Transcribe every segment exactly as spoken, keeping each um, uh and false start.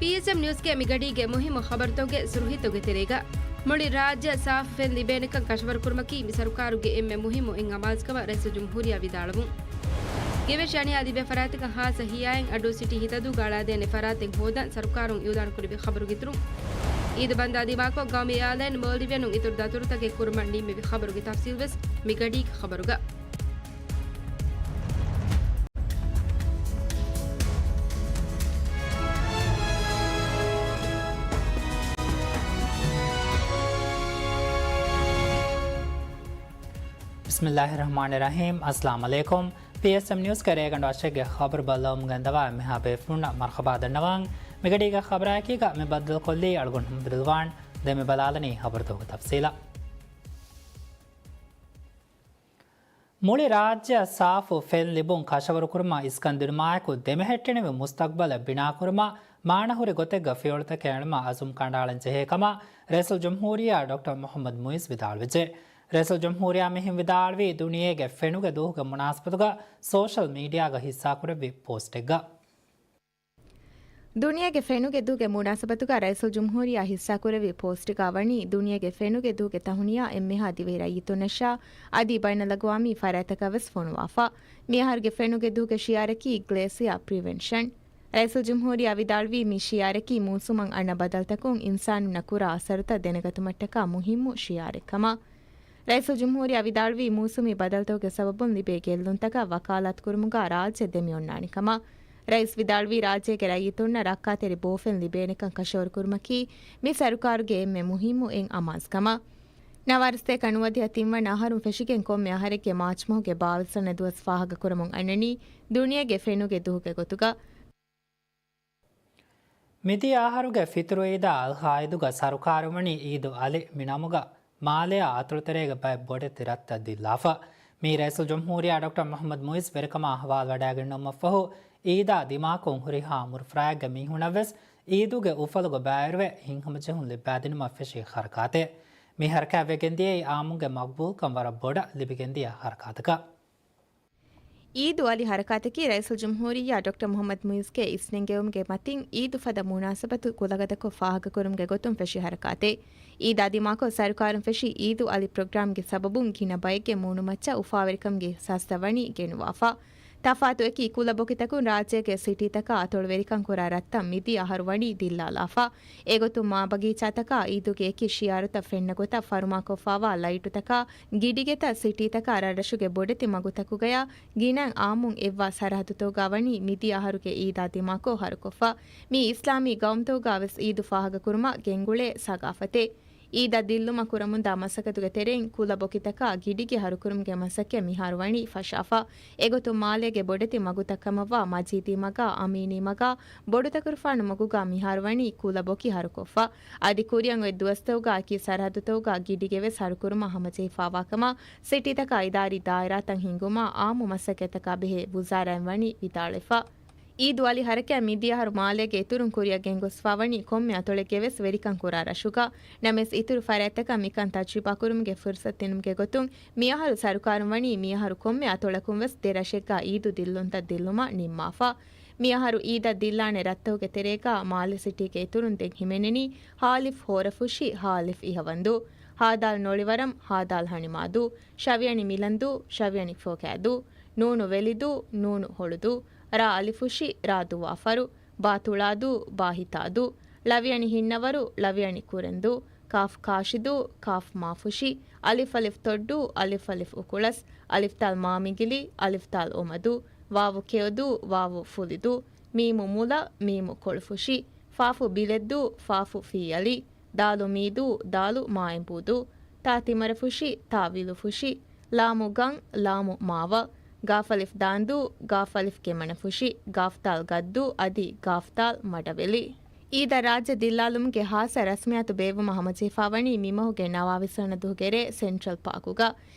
ޕީއެސްއެމް ނިއުސްގެ މިގަޑީގެ މުހިއްމު ޚަބަރުތަކުގެ ސުރުޚީތަކުގެ ތެރޭގަ، މުޅި ރާއްޖެ ސާފު ފެން ލިބޭނެކަން ކަށަވަރުކުރުމަކީ މި ސަރުކާރުގެ އެންމެ މުހިއްމު އެއް އަމާޒުކަމަށް ރައީސުލްޖުމްހޫރިއްޔާ ވިދާޅުވުން. ގެވެށި އަނިޔާ ލިބޭ ފަރާތްތަކަށް ހާއްސަ ހިޔާއިން އައްޑޫ ސިޓީ ހިތަދޫގަ އަޅާދޭނެ ފަރާތެއް ހޯދަން ސަރުކާރުން އިއުލާނުކުރެއްވި ޚަބަރުގެ އިތުރުން، އީދު ބަންދާ ދިމާކޮށް، ގައުމީ އެއާލައިން މޯލްޑިވިއަނުން އިތުރު ދަތުރުތަކެއް ކުރުމަށް ނިންމެވި ޚަބަރުގެ ތަފްސީލްވެސް މި ގަޑީގެ ޚަބަރުގަ. ބިސްމިއްލާހި ރަޙްމާނި ރަޙީމް. އައްސަލާމު ޢަލައިކުމް. ޕީއެސްއެމް ނިއުސްގެ ރޭގަނޑު އަށެއްގެ ޚަބަރު ބައްލަވަމުން ގެންދަވާ އެންމެހާ ބޭފުޅުންނަށް މަރުޙަބާ ދަންނަވަން. މިގަޑީގެ ޚަބަރާއެކީގަ މި ބައްދަލުކޮށްލީ އަޅުގަނޑު ހަމްދުލްވާން. ދެން މި ބަލާލަނީ ޚަބަރުތަކުގެ ތަފްސީލަށް. މުޅި ރާއްޖެއަށް ސާފު ފެން ލިބުން ކަށަވަރުކުރުމަށް އިސްކަން ދިނުމާއެކު، ދެމެހެއްޓެނިވި މުސްތަޤްބަލެއް ބިނާކުރުމަށް މާނަހުރި ގޮތެއްގަ ފިޔަވަޅުތަކެއް އަޅުމަށް އަޒުމް ކަނޑައަޅަން ޖެހޭ ކަމަށް ރައީސުލްޖުމްހޫރިއްޔާ ޑޮކްޓަރ މުޙައްމަދު މުޢިއްޒު ވިދާޅުވެއްޖެ. ރައީސުލްޖުމްހޫރިއްޔާ މިހެން ވިދާޅުވީ ދުނިޔޭގެ ފެނުގެ ދުވަހުގެ މުނާސަބަތުގަ ސޯޝަލް މީޑިއާގަ ހިއްސާކުރެއްވި ޕޯސްޓެއްގަ. ދުނިޔޭގެ ފެނުގެ ދުވަހުގެ މުނާސަބަތުގަ ރައީސުލްޖުމްހޫރިއްޔާ ހިއްސާކުރެއްވި ޕޯސްޓެއްގަ ވަނީ، ދުނިޔޭގެ ފެނުގެ ދުވަހުގެ ތަހުނިޔާ އެންމެހާ ދިވެހި ރައްޔިތުންނަށާ އަދި ބައިނަލްއަގުވާމީ ފަރާތްތަކަށް ވެސް ފޮނުވާފަ. މިއަހަރުގެ ފެނުގެ ދުވަހުގެ ޝިޢާރަކީ ގްލޭޝިއާ ޕްރިވެންޝަން. ރައީސުލްޖުމްހޫރިއްޔާ ވިދާޅުވީ މި ޝިޢާރަކީ މޫސުމަށް އަންނަ ބަދަލުތަކުން އިންސާނުންނަށް ކުރާ އަސަރުތައް ދެނެގަތުމަށްޓަކާ މުހިއްމު ޝިޢާރެއް ކަމަށް. ރައީސުލްޖުމްހޫރިއްޔާ ވިދާޅުވީ، މޫސުމީ ބަދަލުތަކުގެ ސަބަބުން ލިބޭ ގެއްލުންތަކަށް ވަކާލާތުކުރުމުގަ ރާއްޖެ ދެމިއޮންނާނެ ކަމަށް. ރައީސް ވިދާޅުވީ، ރާއްޖޭގެ ރައްޔިތުންނަށް ރައްކާތެރި ބޯފެން ލިބޭނެކަން ކަށަވަރުކުރުމަކީ މި ސަރުކާރުގެ އެންމެ މުހިއްމު އެއް އަމާޒުކަމަށް. ނަވާރަ ސަތޭކަ ނުވަދިހަ ތިންވަނަ އަހަރުން ފެށިގެން ކޮންމެ އަހަރެއްގެ މާޗް މަހުގެ ބާވީސް ވަނަ ދުވަސް ފާހަގަކުރަމުން އަންނަނީ ދުނިޔޭގެ ފެނުގެ ދުވަހުގެ ގޮތުގަ. މިދިޔަ އަހަރުގެ ފިޠުރު އީދާ އަލްހާއިދުގަ ސަރުކާރުން ވަނީ އީދު އަލި މި ނަމުގަ މާލެއާ އަތޮޅުތެރޭގެ ބައެއް ބޮޑެތި ރަށްތައް ދިއްލާފަ. މީ ރައީސުލްޖުމްހޫރިއްޔާ ޑޮކްޓަރ މުޙައްމަދު މުޢިއްޒު ވެރިކަމާ އަހުވާލު ވަޑައިގަންނަވުމަށްފަހު، އީދާ ދިމާކޮށް ހުރިހާ އުމުރުފުރާއެއްގެ މީހުނަށްވެސް އީދުގެ އުފަލުގަ ބައިވެރިވެ ހިތްހަމަޖެހުން ލިއްބާދިނުމަށް ފެށި ހަރަކާތެއް. މި ހަރަކާތް ވެގެންދިޔައީ އާއްމުންގެ މަގްބޫލްކަން ވަރަށް ބޮޑަށް ލިބިގެންދިޔަ ހަރަކާތަކަށް. އީދު އަލި ހަރަކާތަކީ ރައީސުލްޖުމްހޫރިއްޔާ ޑޮކްޓަރ މުޙައްމަދު މުޢިއްޒުގެ އިސްނެންގެވުމުގެ މަތިން އީދު ފަދަ މުނާސަބަތު ކުލަގަދަކޮށް ފާހަގަކުރުމުގެ ގޮތުން ފެށި ހަރަކާތެއް. އީދާ ދިމާކޮށް ސަރުކާރުން ފެށި އީދު އަލި ޕްރޮގްރާމްގެ ސަބަބުން ގިނަ ބައެއްގެ މޫނުމައްޗަށް އުފާވެރިކަމުގެ އިޙްސާސްތައް ވަނީ ގެނުވާފަ. ތަފާތު އެކި ކުލަ ބޮކިތަކުން ރާއްޖޭގެ ސިޓީތަކާ އަތޮޅުވެރިކަން ކުރާ ރަށްތައް މިދިޔަ އަހަރު ވަނީ ދިއްލާލާފަ. އެގޮތުން މާ ބަގީޗާތަކާ އީދުގެ އެކި ޝިޢާރުތައް ފެންނަ ގޮތަށް ފަރުމާކޮށްފާވާ ލައިޓުތަކާ ގިޑިގެތައް ސިޓީތަކާ ރަށްރަށުގެ ބޮޑެތި މަގުތަކުގަޔާ ގިނައިން އާއްމުން އެއްވާ ސަރަހައްދުތަކުގަ ވަނީ މިދިޔަ އަހަރުގެ އީދާ ދިމާކޮށް ހަރުކޮށްފަ. މީ އިސްލާމީ ގައުމުތަކުގަ ވެސް އީދު ފާހަގަކުރުމަށް ގެންގުޅޭ ސަގާފަތެއް. އީދަށް ދިއްލުމަށް ކުރަމުންދާ މަސައްކަތުގެ ތެރެއިން ކުލަ ބޮކިތަކާ ގިޑިގެ ހަރުކުރުމުގެ މަސައްކަތް މިހާރު ވަނީ ފަށާފަ. އެގޮތުން މާލޭގެ ބޮޑެތި މަގުތައް ކަމަށްވާ މަޖީދީ މަގާ، އަމީނީ މަގާ، ބޮޑުތަކުރުފާނު މަގުގާ މިހާރު ވަނީ ކުލަ ބޮކި ހަރުކޮށްފަ. އަދި ކުރިއަށް އޮތް ދުވަސްތަކުގާ އެކި ސަރަހައްދުތަކުގާ ގިޑިގެ ވެސް ހަރުކުރުމަށް ހަމަޖެހިފާވާކަމަށް ސިޓީތަކާ އިދާރީ ދާއިރާތައް ހިންގުމާ، އާއްމު މަސައްކަތްތަކާ ބެހޭ ވުޒާރާއިން ވަނީ ވިދާޅުވެފަ. އީދު އަލި ހަރަކާތް މިދިޔަ އަހަރު މާލޭގެ އިތުރުން ކުރިއަށް ގެންގޮސްފާވަނީ ކޮންމެ އަތޮޅެއްގެ ވެސް ވެރިކަން ކުރާ ރަށުގަ. ނަމަވެސް އިތުރު ފަރާތްތަކަށް މިކަން ތަޖުރިބާކުރުމުގެ ފުރުސަތު ދިނުމުގެ ގޮތުން މިއަހަރު ސަރުކާރުން ވަނީ މިއަހަރު ކޮންމެ އަތޮޅަކުން ވެސް ދެ ރަށެއްގަ އީދު ދިއްލުންތައް ދިއްލުމަށް ނިންމާފަ. މިއަހަރު އީދަށް ދިއްލާނެ ރަށްތަކުގެ ތެރޭގަ މާލެ ސިޓީގެ އިތުރުން ދެން ހިމެނެނީ ހާލިފް ހޯރަފުށި، ހާލިފް އިހަވަންދޫ، ހާދާލް ނޮޅިވަރަމް، ހާދާލް ހަނިމާދޫ، ޝަވިޔަނި މިލަންދޫ، ޝަވިޔަނި ފޯކައިދޫ، ނޫނު ވެލިދޫ، ނޫނު ހޮޅުދޫ، ރާ އަލިފުށި، ރާ ދުވާފަރު، ބާ ތުޅާދޫ، ބާ ހިތާދޫ، ޅަވިޔަނި ހިންނަވަރު، ޅަވިޔަނި ކުރެންދޫ، ކާފް ކާށިދޫ، ކާފް މާފުށި، އަލިފް އަލިފް ތޮއްޑޫ، އަލިފް އަލިފް އުކުޅަސް، އަލިފް ދާލް މާމިގިލި، އަލިފް ދާލް އޮމަދޫ، ވާވު ކެޔޮދޫ، ވާވު ފުލިދޫ، މީމު މުލަ، މީމު ކޮޅުފުށި، ފާފު ބިލެއްދޫ، ފާފު ފީއަލި، ދާލު މީދޫ، ދާލު މާއިނބޫދޫ، ތާ ތިމަރަފުށި، ތާ ވިލުފުށި، ލާމު ގަން، ލާމު މާވަ، ގާފަލިފް ދާންދޫ، ގާފަލިފް ގެމަނަފުށި، ގާފްތާލް ގައްދޫ އަދި ގާފްތާލް މަޑަވެލި. އީދަށް ރާއްޖެ ދިއްލާލުމުގެ ހާއްސަ ރަސްމިއްޔާތު ބޭއްވުމަށް ހަމަޖެހިފާވަނީ މިމަހުގެ ނަވާވީސް ވަނަ ދުވަހުގެ ރޭ ސެންޓްރަލް ޕާކުގަ.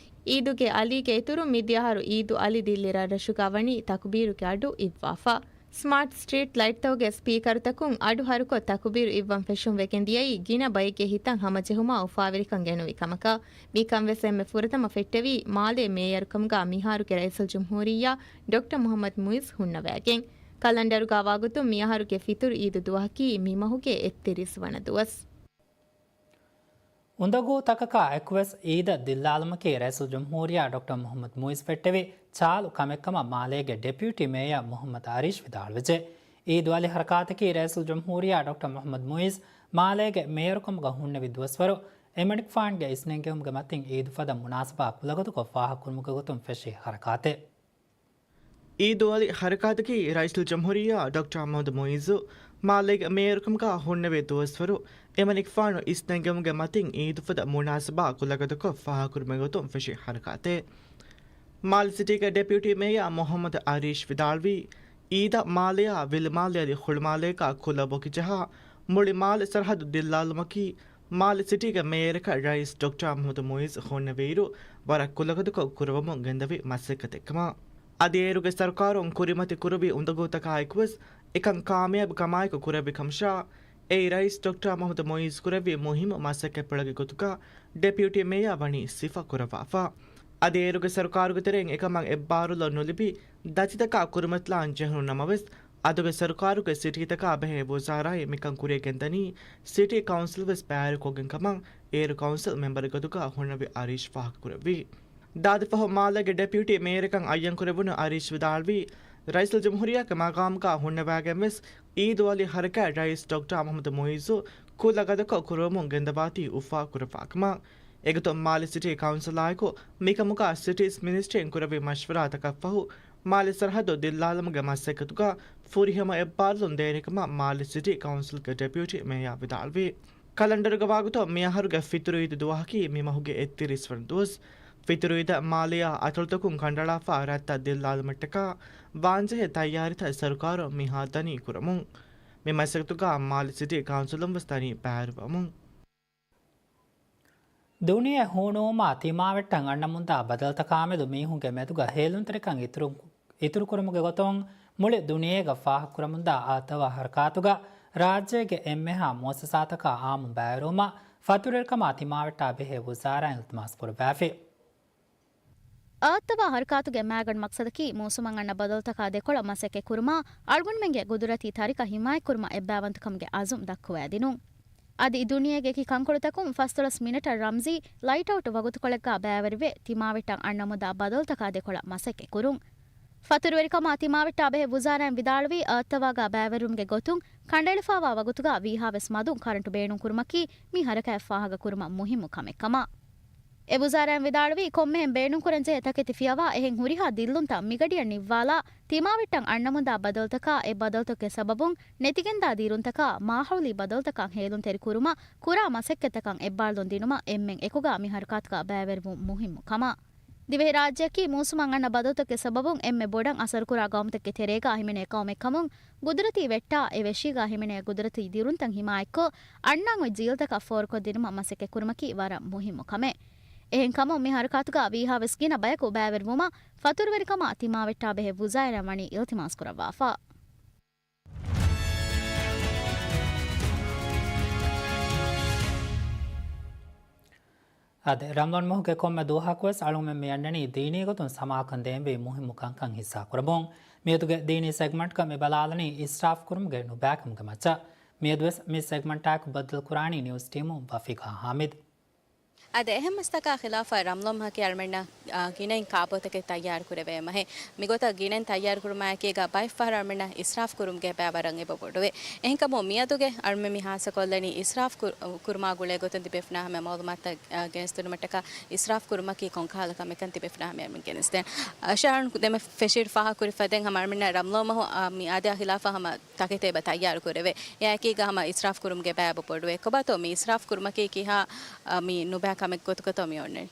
އީދުގެ އަލީގެ އިތުރުން މިދިޔަ އަހަރު އީދު އަލި ދިއްލި ރަށްރަށުގަ ވަނީ ތަކުބީރުގެ އަޑު އިއްވާފަ. ސްމާޓް ސްޓްރީޓް ލައިޓްތަކުގެ ސްޕީކަރުތަކުން އަޑު ހަރުކޮށް ތަކުބީރު އިއްވަން ފެށުން ވެގެން ދިޔައީ ގިނަ ބައެއްގެ ހިތަށް ހަމަޖެހުމާ އުފާވެރިކަން ގެނުވި ކަމަކަށް. މިކަން ވެސް އެންމެ ފުރަތަމަ ފެއްޓެވީ މާލޭ މޭޔަރުކަމުގަ މިހާރުގެ ރައީސުލްޖުމްހޫރިއްޔާ ޑޮކްޓަރ މުޙައްމަދު މުޢިއްޒު ހުންނަވައިގެން. ކަލަންޑަރުގަ ވާގޮތުން މިއަހަރުގެ ފިތުރު އީދު ދުވަހަކީ މި މަހުގެ އެއްތިރީސް ވަނަ ދުވަސް. އުނދަގޫ ތަކަކާ އެކުވެސް އީދަށް ދިއްލާލުމަކީ ރައީސުލްޖުމްހޫރިއްޔާ ޑޮކްޓަރ މުޙައްމަދު މުޢިއްޒު ފެއްޓެވި ޗާލު ކަމެއްކަމަށް މާލޭގެ ޑެޕިއުޓީ މޭޔަރ މުޙައްމަދު އަރީޝް ވިދާޅުވެއްޖެ. އީދު އަލި ހަރަކާތަކީ ރައީސުލްޖުމްހޫރިއްޔާ ޑޮކްޓަރ މުޙައްމަދު މުޢިއްޒު މާލޭގެ މޭޔަރުކަމުގަ ހުންނެވި ދުވަސްވަރު އެމަނިކުފާނުގެ އިސްނެންގެވުމުގެ މަތިން އީދުފަދަ މުނާސަބާ ކުލަގަދަކޮށް ފާހަގަކުރުމުގެ ގޮތުން ފެށި ހަރަކާތެއް. އީދު އަލި ހަރަކާތަކީ ރައީސުލްޖުމްހޫރިއްޔާ ޑޮކްޓަރ މުޙައްމަދު މުޢިއްޒު މާލޭގެ މޭޔަރުކަމުގަ ހުންނެވި ދުވަސްވަރު އެމަނިކުފާނު އިސްނެންގެވުމުގެ މަތިން އީދުފަދަ މުނާސަބާ ކުލަގަދަކޮށް ފާހަގަކުރުމުގެ ގޮތުން ފެށި ހަރަކާތެއް. މާލެ ސިޓީގެ ޑެޕިއުޓީ މޭޔަރ މުޙައްމަދު އަރީޝް ވިދާޅުވީ، އީދަށް މާލެއާ ވިލުމާލެ އަދި ހުޅުމާލޭގަ ކުލަ ބޮކި ޖަހާ މުޅި މާލެ ސަރަހައްދު ދިއްލާލުމަކީ، މާލެ ސިޓީގެ މޭޔަރަކަށް ރައީސް ޑޮކްޓަރ މުޙައްމަދު މުޢިއްޒު ހުންނެވިއިރު ވަރަށް ކުލަގަދަކޮށް ކުރަވަމުން ގެންދަވި މަސައްކަތެއްކަމަށް. އަދި އޭރުގެ ސަރުކާރުން ކުރިމަތި ކުރެއްވި އުނދަގޫތަކާއެކުވެސް އެކަން ކާމިޔާބު ކަމާއެކު ކުރެއްވި ކަމަށާ، އެއީ ރައީސް ޑޮކްޓަރ މުޙައްމަދު މުޢިއްޒު ކުރެއްވި މުހިއްމު މަސައްކަތްޕުޅެއްގެ ގޮތުގަ ޑެޕިއުޓީ މޭޔަރ ވަނީ ސިފަ ކުރައްވާފަ. އަދި އޭރުގެ ސަރުކާރުގެ ތެރެއިން އެކަމަށް އެއްބާރުލުން ނުލިބި، ދަތިތަކާ ކުރިމަތިލާން ޖެހުނު ނަމަވެސް، އަދުގެ ސަރުކާރުގެ ސިޓީތަކާ ބެހޭ ވުޒާރާއިން މިކަން ކުރިޔަށް ގެންދަނީ ސިޓީ ކައުންސިލް ވެސް ބައިވެރިކޮށްގެން ކަމަށް އޭރު ކައުންސިލް މެމްބަރެއް ގޮތުގަ ހުންނެވި އަރީޝް ފާހަގަކުރެއްވި. ދާދިފަހު މާލޭގެ ޑެޕިއުޓީ މޭޔަރަކަށް އައްޔަންކުރެވުނު އަރީޝް ވިދާޅުވީ، ރައީސުލްޖުމްހޫރިއްޔާގެ މަގާމުގަ ހުންނަވާގެން ވެސް އީދު އަލި ހަރަކާތް ރައީސް ޑޮކްޓަރ މުޙައްމަދު މުޢިއްޒު ކުލަ ގަދަކޮށް ކުރަވަމުން ގެންދަވާތީ އުފާ ކުރައްވާކަމަށް. އެގޮތުން މާލެ ސިޓީ ކައުންސިލާއެކު މިކަމުގަ ސިޓީސް މިނިސްޓްރީން ކުރެއްވި މަޝްވަރާތަކަށްފަހު، މާލެ ސަރަހައްދު ދިއްލާލުމުގެ މަސައްކަތުގަ ފުރިހަމަ އެއްބާރުލުން ދޭނެކަމަށް މާލެ ސިޓީ ކައުންސިލްގެ ޑެޕިއުޓީ މޭޔާ ވިދާޅުވި. ކަލަންޑަރުގަ ވާގޮތަށް މިއަހަރުގެ ފިތުރު އީދު ދުވަހަކީ މި މަހުގެ އެއްތިރީސް ވަނަ ދުވަސް. ފިތުރު އީދަށް މާލެއާ އަތޮޅުތަކުން ކަނޑައަޅާފަ ރަށްތައް ދިއްލާލުމަށްޓަކާ ވާންޖެހޭ ތައްޔާރީތައް ސަރުކާރުން މިހާ ދަނީ ކުރަމުން. މި މަސައްކަތުގަ މާލެ ސިޓީ ކައުންސިލުން ވެސް ދަނީ ބައިވެރިވަމުން. ދުނިޔެ ހޫނުވުމާ ތިމާވެއްޓަށް އަންނަމުންދާ ބަދަލުތަކާމެދު މީހުންގެ މެދުގަ ހޭލުންތެރިކަން އިތުރު، އިތުރުކުރުމުގެ ގޮތުން މުޅި ދުނިޔޭގަ ފާހަގަކުރަމުންދާ އާދަވާ ހަރަކާތުގަ ރާއްޖޭގެ އެންމެހާ މުއައްސަސާތަކާ އާއްމުން ބައިވެރިވުމަށް ފަތުރުވެރިކަމާ ތިމާވެއްޓާ ބެހޭ ވުޒާރާއިން އިލްތިމާސް ކުރައްވާފި. އާދަވާ ހަރަކާތުގެ މައިގަނޑު މަޤްޞަދަކީ މޫސުމަށް އަންނަ ބަދަލުތަކާ ދެކޮޅަށް މަސައްކަތް ކުރުމާ، އަޅުގަނޑުމެންގެ ގުދުރަތީ ތަރިކަ ހިމާޔަތްކުރުމަށް އެއްބައިވަންތަކަމުގެ އަޒުމް ދައްކުވައިދިނުން. އަދި ދުނިޔޭގެ އެކި ކަންކޮޅުތަކުން ފަސްދޮޅަސް މިނެޓަށް ރަމްޒީ ލައިޓް އައުޓް ވަގުތުކޮޅެއްގަ ބައިވެރިވެ، ތިމާވެއްޓަށް އަންނަމުންދާ ބަދަލުތަކާ ދެކޮޅަށް މަސައްކަތް ކުރުން. ފަތުރުވެރިކަމާ ތިމާވެއްޓާ ބެހޭ ވުޒާރާއިން ވިދާޅުވީ، އާދަވާގަ ބައިވެރިވުމުގެ ގޮތުން ކަނޑައެޅިފައިވާ ވަގުތުގަ ވީހާވެސް މަދުން ކަރަންޓު ބޭނުންކުރުމަކީ މި ހަރަކާތް ފާހަގަކުރުމަށް މުހިއްމު ކަމެއް ކަމަށް. އެ ވުޒާރާއިން ވިދާޅުވީ، ކޮންމެހެން ބޭނުންކުރަންޖެހޭ ތަކެތި ފިޔަވާ، އެހެން ހުރިހާ ދިއްލުންތައް މިގަޑިއަށް ނިއްވާލާ، ތިމާވެއްޓަށް އަންނަމުންދާ ބަދަލުތަކާ، އެ ބަދަލުތަކުގެ ސަބަބުން ނެތިގެންދާ ދިއުރުންތަކާ، މާހައުލީ ބަދަލުތަކަށް ހޭލުންތެރި ކުރުމަށް ކުރާ މަސައްކަތްތަކަށް އެއްބާރުލުން ދިނުމަށް އެންމެން އެކުގަ މި ހަރަކާތުގަ ބައިވެރިވުން މުހިއްމު ކަމަށް. ދިވެހިރާއްޖެއަކީ މޫސުމަށް އަންނަ ބަދަލުތަކުގެ ސަބަބުން އެންމެ ބޮޑަށް އަސަރުކުރާ ގައުމުތަކެއްގެ ތެރޭގަ ހިމެނޭ ގައުމެއްކަމުން، ގުދުރަތީ ވެއްޓާ އެ ވެށީގަ ހިމެނޭ ގުދުރަތީ ދިއުރުންތައް ހިމާޔަތްކޮށް، އަންނަން އޮތް ޖީލްތަކަށް ފޯރުކޮށްދިނުމަށް މަސައްކަތްކުރުމަކީ ވަރަށް މުހިއްމު ކަމެއް. އެހެންކަމުން މި ހަރަކާތުގަ ވީހާވެސް ގިނަ ބަޔަކު ބައިވެރިވުމަށް ފަތުރުވެރިކަމާ ތިމާވެއްޓާ ބެހޭ ވުޒާރާއިން ވަނީ އިލްތިމާސް ކުރައްވާފަ. އާދެ، ރަމަޟާން މަހުގެ ކޮންމެ ދުވަހަކުވެސް އަޅުގަނޑުމެން މި އަންނަނީ ދީނީ ގޮތުން ސަމާލުކަން ދޭންވީ މުހިއްމު ކަންކަން ހިއްސާކުރަމުން. މިއަދުގެ ދީނީ ސެގްމަންޓްގަ މި ބަލާލަނީ އިސްރާފް ކުރުމުގެ ނުބައިކަމުގެ މައްޗަށް. މިއަދުވެސް މި ސެގްމަންޓާއެކު ބައްދަލުކުރާނީ ނިއުސް ޓީމު ވަފީގާ ހާމިދު. އާދެ، އެހެން މަސްތަކާ ޚިލާފަށް ރަމަޟާން މަހަކީ އަޅުމެންނަށް، އާ، ގިނައިން ކާބޯތަކެއް ތައްޔާރު ކުރެވޭ މަހެއް. މިގޮތަށް ގިނައިން ތައްޔާރު ކުރުމާއެކީގަ ބައެއްފަހަރު އަޅުމެންނަށް އިސްރާފް ކުރުމުގެ ބައި ވަރަށް އެބަ ބޮޑުވޭ. އެހެންކަމުން މިއަދުގެ އަޅުމެން މި ހާއްސަކޮށްލަނީ އިސްރާފް ކުރު-، ކުރުމާ ގުޅޭ ގޮތުން ތިބޭފުޅުންނާ ހަމަ މައުލޫމާތުތައް، އާ، ގެނެސްދިނުމަށްޓަކާ އިސްރާފް ކުރުމަކީ ކޮންކަހަލަ ކަމެއްކަން ތިބޭފުޅުންނާ ހަމަ އަޅުމެން ގެނެސްދޭން. އަށާން ދެމެ ފެށި ފާހަގަކުރި ފަދައިން ހަމަ އަޅުމެންނަށް ރަމަޟާން މަހު، އާ، މި އާދަޔާ ޚިލާފަށް ހަމަ ތަކެތި އެބަ ތައްޔާރު ކުރެވޭ. އެއާއެކީގަ ހަމަ އިސްރާފް ކުރުމުގެ ބައި އެބަ ބޮޑުވޭ. ކޮބާތޯ މި އިސްރާފް ކުރުމަކީ ކިހާ، އަ، މި ނުބައި ކަމެއް ގޮތުގަތޯ މި އޮންނަނީ؟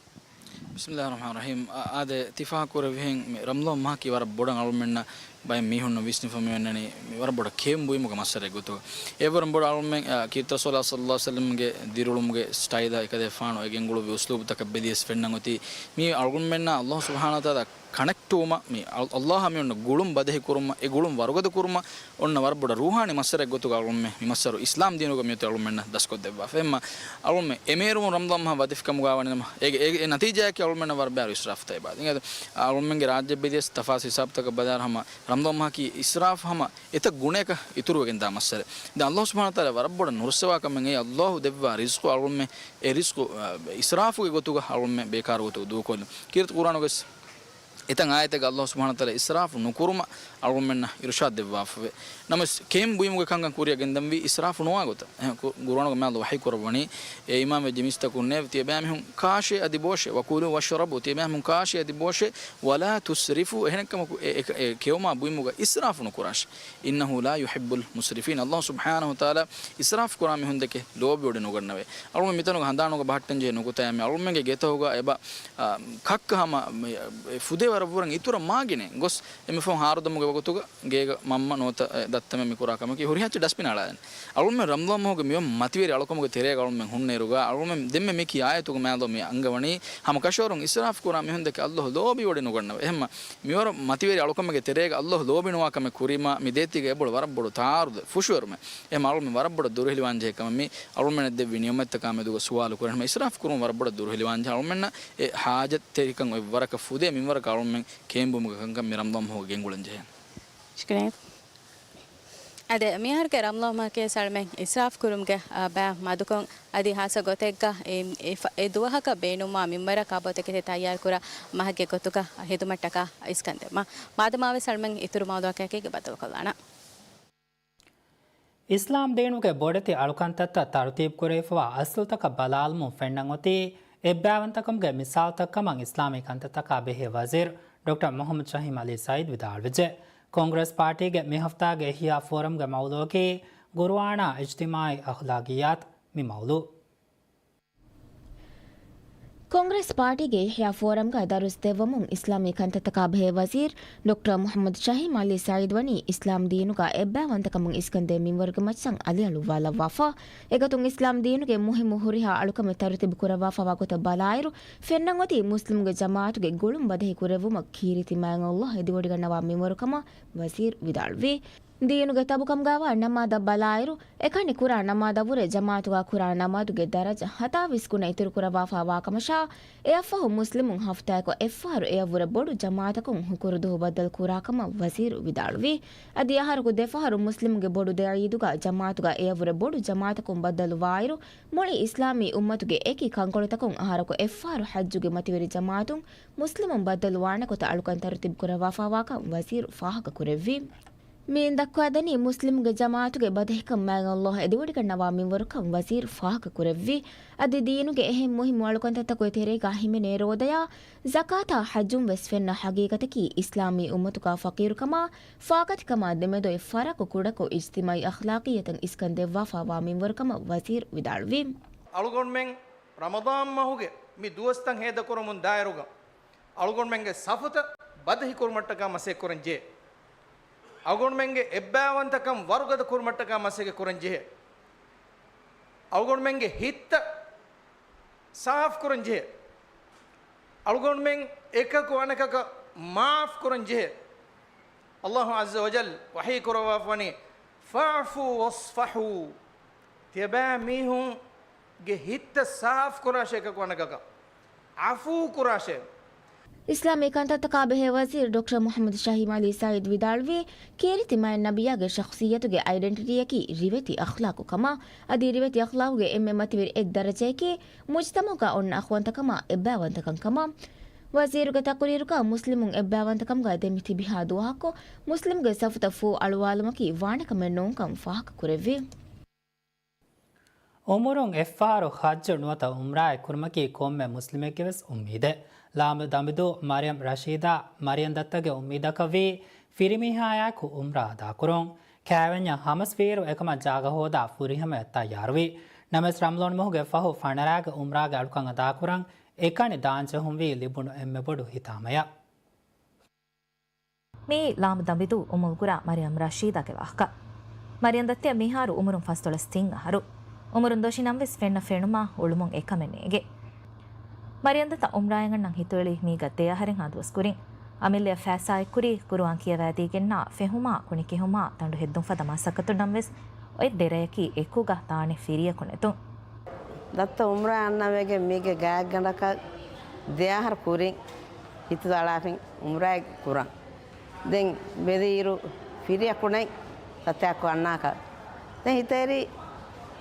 بسم الله الرحمن الرحيم. އާ، އާދެ، ތި ފާހަގަކުރެއްވިހެން މި ރަމަޟާން މަހަކީ ވަރަށް ބޮޑަށް އަޅުމެންނަށް ބައެއް މީހުންނަށް ވިސްނިފަ މި އޮންނަނީ މި ވަރަށް ބޮޑަށް ކެއުން ބުއިމުގެ މައްސަރެއް ގޮތުގަ. އެވަރުން ބޮޑަށް އަޅުމެން، އާ، ކީރިތި ރަސޫލާ ޞައްލައްލާހު ޢަލައިހި ވަސައްލަމްގެ ދިރިއުޅުމުގެ ސްޓައިލާ އެކަލޭފާނު އެ ގެންގުޅުއްވި އުސްލޫބުތަކަށް ބެދިޔަސް ފެންނަން އޮތީ މީ އަޅުމެންނާ ﷲ ސުބްޙާނަހޫ ވަތަޢާލާ ކަނެކްޓުވުމަށް، މި އަލް-، ﷲ އާ މި އޮންނަ ގުޅުން ބަދަހި ކުރުމަށް، އެ ގުޅުން ވަރުގަދަ ކުރުމަށް އޮންނަ ވަރަށް ބޮޑަށް ރޫޙާނީ މައްސަރެއް ގޮތުގަ އަޅުގަނޑުމެން މި މައްސަރު އިސްލާމް ދީނުގަ މިއޮތީ އަޅުގަނޑުމެންނަށް ދަސްކޮށްދެއްވާފަ. އެހެންމަ އަޅުގަނޑުމެން އެމޭރުމުން ރަމަޟާން މަހަށް ވަދެފިކަމުގަ ވަނީ ނަމަ، އޭގެ، އޭގެ، އެ ނަތީޖާއަކީ އަޅުގަނޑުމެންނަށް ވަރަށް ބައިވަރު އިސްރާފުތައް އެބަ އަދި. އަޅުގަނޑުމެންގެ ރާއްޖެ ބެދިޔަސް ތަފާސް ހިސާބުތަކަށް ބަލާއިރު ހަމަ ރަމަޟާން މަހަކީ އިސްރާފު ހަމަ އެތައް ގުނަޔަކަށް އިތުރުވެގެންދާ މައްސަލަ. ދެން އައްލާހު ސުބްޙާނަހު ވަތަޢާލާ ވަރަށް ބޮޑަށް ނުރުއްސަވާ ކަމެއް އެއީ، އައްލާހު ދެއްވާ ރިޒްޤު އަޅުގަނޑުމެން އެ ރިޒްޤު، އަ، އިސްރާފުގެ ގޮތުގަ އަޅުގަނޑުމެން ބޭކާރު ގޮތުގަ ދޫކޮށްލުން. ކީރިތި ޤުރްއާނުގަސް އެތައް އާޔަތެއްގަ އައްލާހު ސުބްޙާނަހު ވަތަޢާލާ އިސްރާފު ނުކުރުމަށް އަޅުގަނޑުމެންނަށް އިރުޝާދު ދެއްވާފަވޭ. ނަމަވެސް ކެއިން ބުއިމުގެ ކަންކަން ކުރިއަށް ގެންދަންވީ އިސްރާފު ނުވާ ގޮތަށް. އެހެން ކު-، ޤުރްއާނުގަ މާތް ވަޙީ ކުރައްވަނީ، އޭ އީމާންވެއްޖެ މީސްތަކުންނޭވެ! ތިޔަބައިމީހުން ކާށޭ އަދި ބޯށޭ، وكلوا واشربوا، ތިޔަބައިމީހުން ކާށޭ އަދި ބޯށޭ، ولا تسرفوا، އެހެނެއްކަމަކު އެ، އެ، އެ ކެއުމާ ބުއިމުގަ އިސްރާފު ނުކުރާށޭ. إنه لا يحب المسرفين. އައްލާހު ސުބްޙާނަހު ވަތަޢާލާ އިސްރާފު ކުރާ މީހުންދެކެ ލޯބިވޮޑި ނުގަންނަވޭ. އަޅުގަނޑު މިތަނުގަ ހަނދާނުގަ ބަހައްޓަންޖެހޭ ނުކުތާއެއް މީ. އަޅުގަނޑުމެންގެ ގެތަކުގަ އެބަ، އާ، ކައްކަ ހަމަ މި، އެ ފުދޭ ވަރަށްވުރެން އިތުރަށް މާގިނައިން ގޮސް އެންމެ ފަހުން ހާރުދަމުގެ ވަގުތުގަ ގޭގަ މަންމަ ނުވަތަ އެ ދައްތަމެން މި ކުރާ ކަމަކީ ހުރިހާ އެއްޗެއް ޑަސްބިން އަޅާލަން. އަޅުގަނޑުމެން ރަމަޟާން މަހުގެ މިވަން މަތިވެރި އަޅުކަމުގެ ތެރޭގަ އަޅުގަނޑުމެން ހުންނައިރުގަ އަޅުގަނޑުމެން ދެންމެ މި ކިޔާ އާޔަތުގެ މާތް ލޯ މި އަންގަވަނީ ހަމަ ކަށަވަރުން އިސްރާފު ކުރާ މީހުންދެކެ އައްލާހު ލޯބިވޮޑި ނުގަންނަވޭ. އެހެންމަ މިވަރު މަތިވެރި އަޅުކަމެއްގެ ތެރޭގަ އައްލާހު ލޯބިނުވާ ކަމެއް ކުރީމާ މި ދޭތީގަ އެބޮޑު ވަރަށް ބޮޑު ތަޢާރުޟެއް ފުށުއެރުމެއް. އެހެންމަ އަޅުގަނޑުމެން ވަރަށް ބޮޑަށް ދުރުހެލިވާންޖެހޭ ކަމެއް މީ. އަޅުގަނޑުމެންނަށް ދެއްވި ނިޢުމަތްތަކާ މެދުގަ ސުވާލު ކުރޭ. އެހެންމަ އިސްރާފު ކުރުން ވަރަށް ބޮޑަށް ދުރުހެލިވާންޖެހޭ. އަޅުގަނޑުމެންނަށް އެ ހާޖަތްތެރިކަން އޮތް ވަރަކަށް ފުދޭ މިންވަރަކަށް އަޅުގަނޑުމެން ކެއިން ބުއިމުގެ ކަންކަން މި ރަމަޟާން މަހުގަ ގެންގުޅަންޖެހޭ. ޝުކުރިއްޔާ. އަދި މިއަހަރުގެ ރަމަޟާން މަހަކީ އަޅުގަނޑުމެން އިސްރާފު ކުރުމުގެ، އާ، ބައި މަދުކޮށް އަދި ހާއްސަ ގޮތެއްގަ އެ، އެ ފަ-، އެ ދުވަހަކަށް ބޭނުންވާ މިންވަރަކާ ބޮތެކެތި ތައްޔާރުކުރާ މަހެއްގެ ގޮތުގަ ހިދުމަތްޓަކާ އިސްކަންދެއްވުމަށް. މާދަމާވެސް އަޅުގަނޑުމެން އިތުރު މައުޟޫޢަކާއެކީގަ ބައްދަލުކޮށްލާނަން. އިސްލާމް ދީނުގެ ބޮޑެތި އަޅުކަންތައްތައް ތަރުތީބުކުރެވިފަވާ އަސްލުތަކަށް ބަލާލުމުން ފެންނަން އޮތީ، އެއްބައިވަންތަކަމުގެ މިސާލުތައް ކަމަށް އިސްލާމީ ކަންތައްތަކާ ބެހޭ ވަޒީރު ޑޮކްޓަރ މުޙައްމަދު ޝަހީމް ޢަލީ ސަޢީދު ވިދާޅުވެއްޖެ. ކޮންގްރެސް ޕާޓީގެ މި ހަފްތާގެ އިޙްޔާ ފޯރަމްގެ މައުޟޫޢަކީ ޤުރުއާނާ އިޖްތިމާޢީ އަޚްލާޤިއްޔާތު މި މައުޟޫޢު. ކޮންގްރެސް ޕާޓީގެ އިޙްޔާ ފޯރަމްގަ ދަރުސް ދެއްވަމުން އިސްލާމީ ކަންތައްތަކާ ބެހޭ ވަޒީރު ޑޮކްޓަރ މުޙައްމަދު ޝަހީމް ޢަލީ ސަޢީދު ވަނީ އިސްލާމް ދީނުގަ އެއްބައިވަންތަކަމުން އިސްކަންދޭ މިންވަރުގެ މައްޗަށް އަލިއަޅުއްވާލައްވާފަ. އެގޮތުން އިސްލާމް ދީނުގެ މުހިއްމު ހުރިހާ އަޅުކަމެއް ތަރުތީބު ކުރައްވާފަވާ ގޮތަށް ބަލާއިރު، ފެންނަން އޮތީ މުސްލިމުގެ ޖަމާޢަތުގެ ގުޅުން ބަދަހި ކުރެއްވުމަށް ކީރިތި މާތް ﷲ އެދިވޮޑިގަންނަވާ މިންވަރު ކަމަށް ވަޒީރު ވިދާޅުވި. ދީނުގެ ތަބުކަމުގައިވާ ނަމާދަށް ބަލާއިރު، އެކަނި ކުރާ ނަމާދަށްވުރެ ޖަމާޢަތުގަ ކުރާ ނަމާދުގެ ދަރަޖަ ހަތާވީސް ގުނަ އިތުރުކުރައްވާފަ ވާކަމަށާ، އެއަށްފަހު މުސްލިމުން ހަފްތާއަކު އެއްފަހަރު އެއަށްވުރެ ބޮޑު ޖަމާޢަތަކުން ހުކުރު ދުވަހު ބައްދަލު ކުރާކަމަށް ވަޒީރު ވިދާޅުވި. އަދި އަހަރަކު ދެފަހަރު މުސްލިމުންގެ ބޮޑު ދެ ޢީދުގަ ޖަމާޢަތުގަ އެއަށްވުރެ ބޮޑު ޖަމާޢަތަކުން ބައްދަލުވާއިރު، މުޅި އިސްލާމީ އުއްމަތުގެ އެކި ކަންކޮޅުތަކުން އަހަރަކު އެއްފަހަރު ޙައްޖުގެ މަތިވެރި ޖަމާޢަތުން މުސްލިމުން ބައްދަލުވާނެ ގޮތަށް އަޅުކަން ތަރުތީބު ކުރައްވާފަ ވާކަން ވަޒީރު ފާހަގަ ކުރެއްވި. މިއިން ދައްކަވައިދެނީ، މުސްލިމުގެ ޖަމާޢަތުގެ ބަދަހިކަން މާތް ﷲ އެދިވޮޑިގަންނަވާ މިންވަރުކަން ވަޒީރު ފާހަގަ ކުރެއްވި. އަދި ދީނުގެ އެހެން މުހިއްމު އަޅުކަންތައްތަކުގެ ތެރޭގަ ހިމެނޭ ރޯދަޔާ، ޒަކާތާ ޙައްޖުން ވެސް ފެންނަ ޙަޤީޤަތަކީ، އިސްލާމީ އުއްމަތުގަ ފަޤީރުކަމާ، ފާގަތިކަމާ ދެމެދު އޮތް ފަރައްކު ކުޑަކޮށް، އިޖްތިމާޢީ އަޚްލާޤިއްޔަތަށް އިސްކަން ދެއްވާފަ ވާ މިންވަރު ކަމަށް ވަޒީރު ވިދާޅުވި. އަޅުގަނޑުމެން ރަމަޟާން މަހުގެ މި ދުވަސްތައް ހޭދަކުރަމުން ދާއިރުގަ، އަޅުގަނޑުމެންގެ ސަފުތައް ބަދަހި ކުރުމަށްޓަކާ މަސައްކަތް ކުރަން ޖެހޭ. އަޅުގަނޑުމެންގެ އެއްބައިވަންތަކަން ވަރުގަދަ ކުރުމަށްޓަކާ މަސައްކަތް ކުރަން ޖެހޭ. އަޅުގަނޑުމެންގެ ހިތްތައް ސާފު ކުރަން ޖެހޭ. އަޅުގަނޑުމެން އެކަކު އަނެކަކަށް މާފު ކުރަން ޖެހޭ. ﷲ ޢައްޒަ ވަޖައްލަ ވަޙީ ކުރައްވާފަވަނީ، "ފަޢުފޫ ވަޞްފަޙޫ." ތިޔަބައިމީހުންގެ ހިތްތައް ސާފު ކުރާށޭ އެކަކު އަނެކަކަށް. ޢަފޫ ކުރާށޭ. އިސްލާމީ ކަންތައްތަކާ ބެހޭ ވަޒީރު ޑޮކްޓަރ މުޙައްމަދު ޝަހީމް ޢަލީ ސަޢީދު ވިދާޅުވީ، ކީރިތި މާތް ނަބިއްޔާގެ ޝަޚްޞިއްޔަތުގެ އައިޑެންޓިޓީއަކީ ރިވެތި އަޚްލާޤު ކަމަށް. އަދި ރިވެތި އަޚްލާޤުގެ އެންމެ މަތިވެރި އެއް ދަރަޖަޔަކީ، މުޖްތަމަޢުގަ އޮންނަ އަޚުވަންތަކަމާ އެއްބައިވަންތަކަން ކަމަށް. ވަޒީރުގެ ތަޤުރީރުގަ މުސްލިމުން އެއްބައިވަންތަކަމުގަ ދެމި ތިބިހާ ދުވަހަކު، މުސްލިމުގެ ސަފުތައް ފޫ އަޅުވާލުމަކީ ވާނެ ކަމެއް ނޫންކަން ފާހަގަ ކުރެއްވި. އުމުރުން އެއްފަހަރު ޙައްޖު ނުވަތަ ޢުމްރާއެއް ކުރުމަކީ ކޮންމެ މުސްލިމެއްގެ ވެސް އުއްމީދެއް. ލާމް ދަނބިދޫ މަރިޔަމް ރަޝީދާ، މަރިޔަން ދައްތަގެ އުއްމީދަކަށްވީ ފިރިމީހާޔާއެކު ޢުމްރާ އަދާކުރުން. ކައިވެންޏަށް ހަމަސްވީއިރު އެކަމަށް ޖާގަ ހޯދާ ފުރިހަމަޔަށް ތައްޔާރުވި. ނަމަވެސް ރަމަޟާން މަހުގެ ފަހު ފަނަރައިގެ ޢުމްރާގެ އަޅުކަން އަދާކުރަން އެކަނި ދާންޖެހުންވީ ލިބުނު އެންމެ ބޮޑު ހިތާމަޔަށް. މިއީ ލާމް ދަނބިދޫ އުމުލްގުރާ މަރިޔަމް ރަޝީދާގެ ވާހަކަ. މަރިޔަން ދައްތަ މިހާރު އުމުރުން ފަސްދޮޅަސް ތިން އަހަރު. އުމުރުން ދޮށި ނަމަވެސް ފެންނަ ފެނުމާ އުޅުމުން އެކަމެއް ނޭނގެ. މަރިޔަން ދައްތަ ޢުމްރާއަށް އަންނަން ހިތުއެޅި މީގަ ދެ އަހަރެއްހާ ދުވަސް ކުރިން. އަމިއްލައަށް ފައިސާއެއްކުރީ ޤުރުއާން ކިޔަވައިދީގެންނާ ފެހުމާ ކުނި ކެހުމާ ތަނޑު ހެއްދުން ފަދަ މަސައްކަތު ނަމަވެސް، އޮތް ދެ ރެޔަކީ އެކުގަ ދާނެ ފިރިޔަކު ނެތުން. ދައްތަ ޢުމްރާ އަންނަވެގެން މީގެ ގާތްގަނޑަކަށް ދެ އަހަރު ކުރިން ހިތު ދަޅާފިން ޢުމްރާއެއް ކުރަން. ދެން ބެލިއިރު ފިރިއަކު ނެތް ތަތައަކު އަންނާކަށް. ދެން ހިތަށް އެރި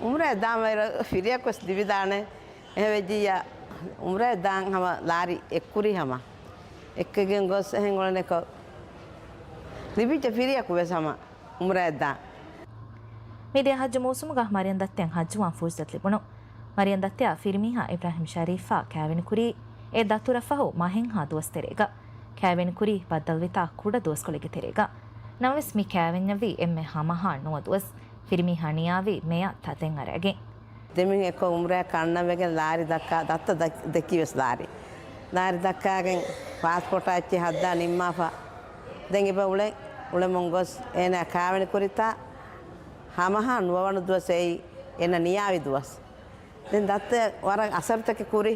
އުމްރާ ދާންވައިރަށް ފިރިއަކުވެސް ލިބިދާނެ. އެހެން ވެއްޖިއްޔާ އުމްރާ ދާން ހަމަ ލާރި އެއްކުރީ ހަމަ. އެއްކެގެން ގޮސް އެހެން އުޅެނެކޮށް ލިބިއްޖެ ފިރިއަކުވެސް ހަމަ އުމްރާ ދާން. މިދިޔަ ހައްޖު މޫސުމުގަ މަރިޔަން ދައްތައަށް ހައްޖުވާން ފުރުސަތު ލިބުނު. މަރިޔަން ދައްތައާ ފިރިމީހާ އިބްރާހިމް ޝަރީފާ ކާވެނިކުރީ އެ ދަތުރަށް ފަހު މަހެއްހާ ދުވަސް ތެރޭގަ. ކާވެނިކުރީ ބައްދަލުވިތާ ކުޑަ ދުވަސްކޮޅެއްގެ ތެރޭގަ. ނަމަވެސް މި ކާވެންޏަށްވީ އެންމެ ހަމަހާ ނުވަ ދުވަސް. ފިރިމީހާ ނިޔާވީ މެޔަށް ތަދެއް އަރައިގެން. ދެމީހުން އެއްކޮށް އުމްރާއަށް އަންނަން ވެގެން ލާރި ދައްކާ، ދައްތަ ދައް-، ދެއްކި ވެސް ލާރި. ލާރި ދައްކާގެން ޕާސްޕޯޓާ އެއްޗެއް ހައްދާ ނިންމާފަ. ދެން އެބަ އުޅެން، އުޅެމުން ގޮސް އޭނާ ކާވެނި ކުރިތާ ހަމަހާ ނުވަވަނު ދުވަސް އެއީ އޭނަ ނިޔާވި ދުވަސް. ދެން ދައްތަ ވަރަށް އަސަރުތަކެއް ކުރި.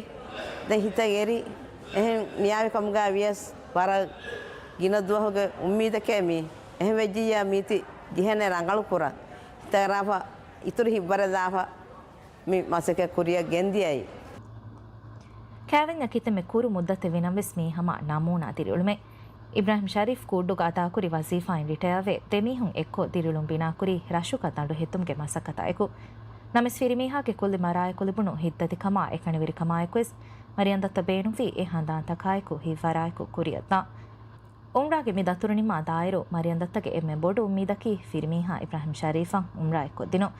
ދެން ހިތަށް އެރި. އެހެން ނިޔާވި ކަމުގަ ވިޔަސް ވަރަށް ގިނަ ދުވަހުގެ އުއްމީދެކޭ މީ. އެހެން ވެއްޖިއްޔާ މީތި ޖެހޭނެ ރަނގަޅު ކުރަން. ހިތަށް އަރާފަ އިތުރު ހިތްވަރެއް ލާފަ މި މަސައްކަތް ކުރިއަށް ގެންދިޔައީ. ކާވެންޏަށް ކިތަންމެ ކުރު މުއްދަތެއް ވި ނަމަވެސް މީ ހަމަ ނަމޫނާ ދިރިއުޅުމެއް. އިބްރާހިމް ޝަރީފް ކޫއްޑުގަ އަދާކުރި ވަޒީފާއިން ރިޓަޔާވެ، ދެމީހުން އެއްކޮށް ދިރިއުޅުން ބިނާކުރީ ރަށުގަ ދަނޑު ހެއްދުމުގެ މަސައްކަތާއެކު. ނަމަވެސް ފިރިމީހާގެ ކުއްލި މަރާޔަކު ލިބުނު ހިތްދަދިކަމާ އެކަނިވެރިކަމާއެކުވެސް މަރިޔަން ދައްތަ ބޭނުންވީ އެ ހަނދާންތަކާއެކު ހިތްވަރާއެކު ކުރިއަށްދާން. އުމްރާގެ މި ދަތުރު ނިންމާ ދާއިރު، މަރިޔަން ދައްތަގެ އެންމެ ބޮޑު އުއްމީދަކީ ފިރިމީހާ އިބްރާހިމް ޝަރީފަށް އުމްރާ އެއްކޮށްދިނުން.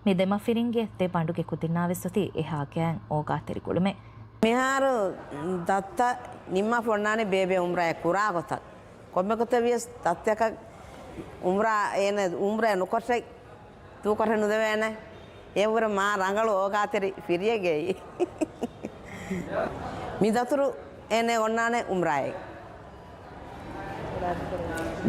މި ދެ މަފިރިންގެ ދެ ބަނޑުގެ ކުދިންނާވެސް އޮތީ އެހާ ގަޔަށް އޯގާތެރި ގުޅުމެއް. މިހާރު ދައްތަ ނިންމާފަ އޮންނާނެ ބޭބެ އުމްރާއެއް ކުރާ ގޮތަށް. ކޮންމެ ގޮތެއް ވިޔަސް ދައްތައަކަށް އުމްރާ އޭނަ އުމްރާ ނުކޮށެއް ދޫކޮށެއް ނުދެވޭނެ. އެއަށްވުރެ މާ ރަނގަޅު އޯގާތެރި ފިރިއެއްގައި. މި ދަތުރު އޭނަ އޮންނާނެ އުމްރާއެއް.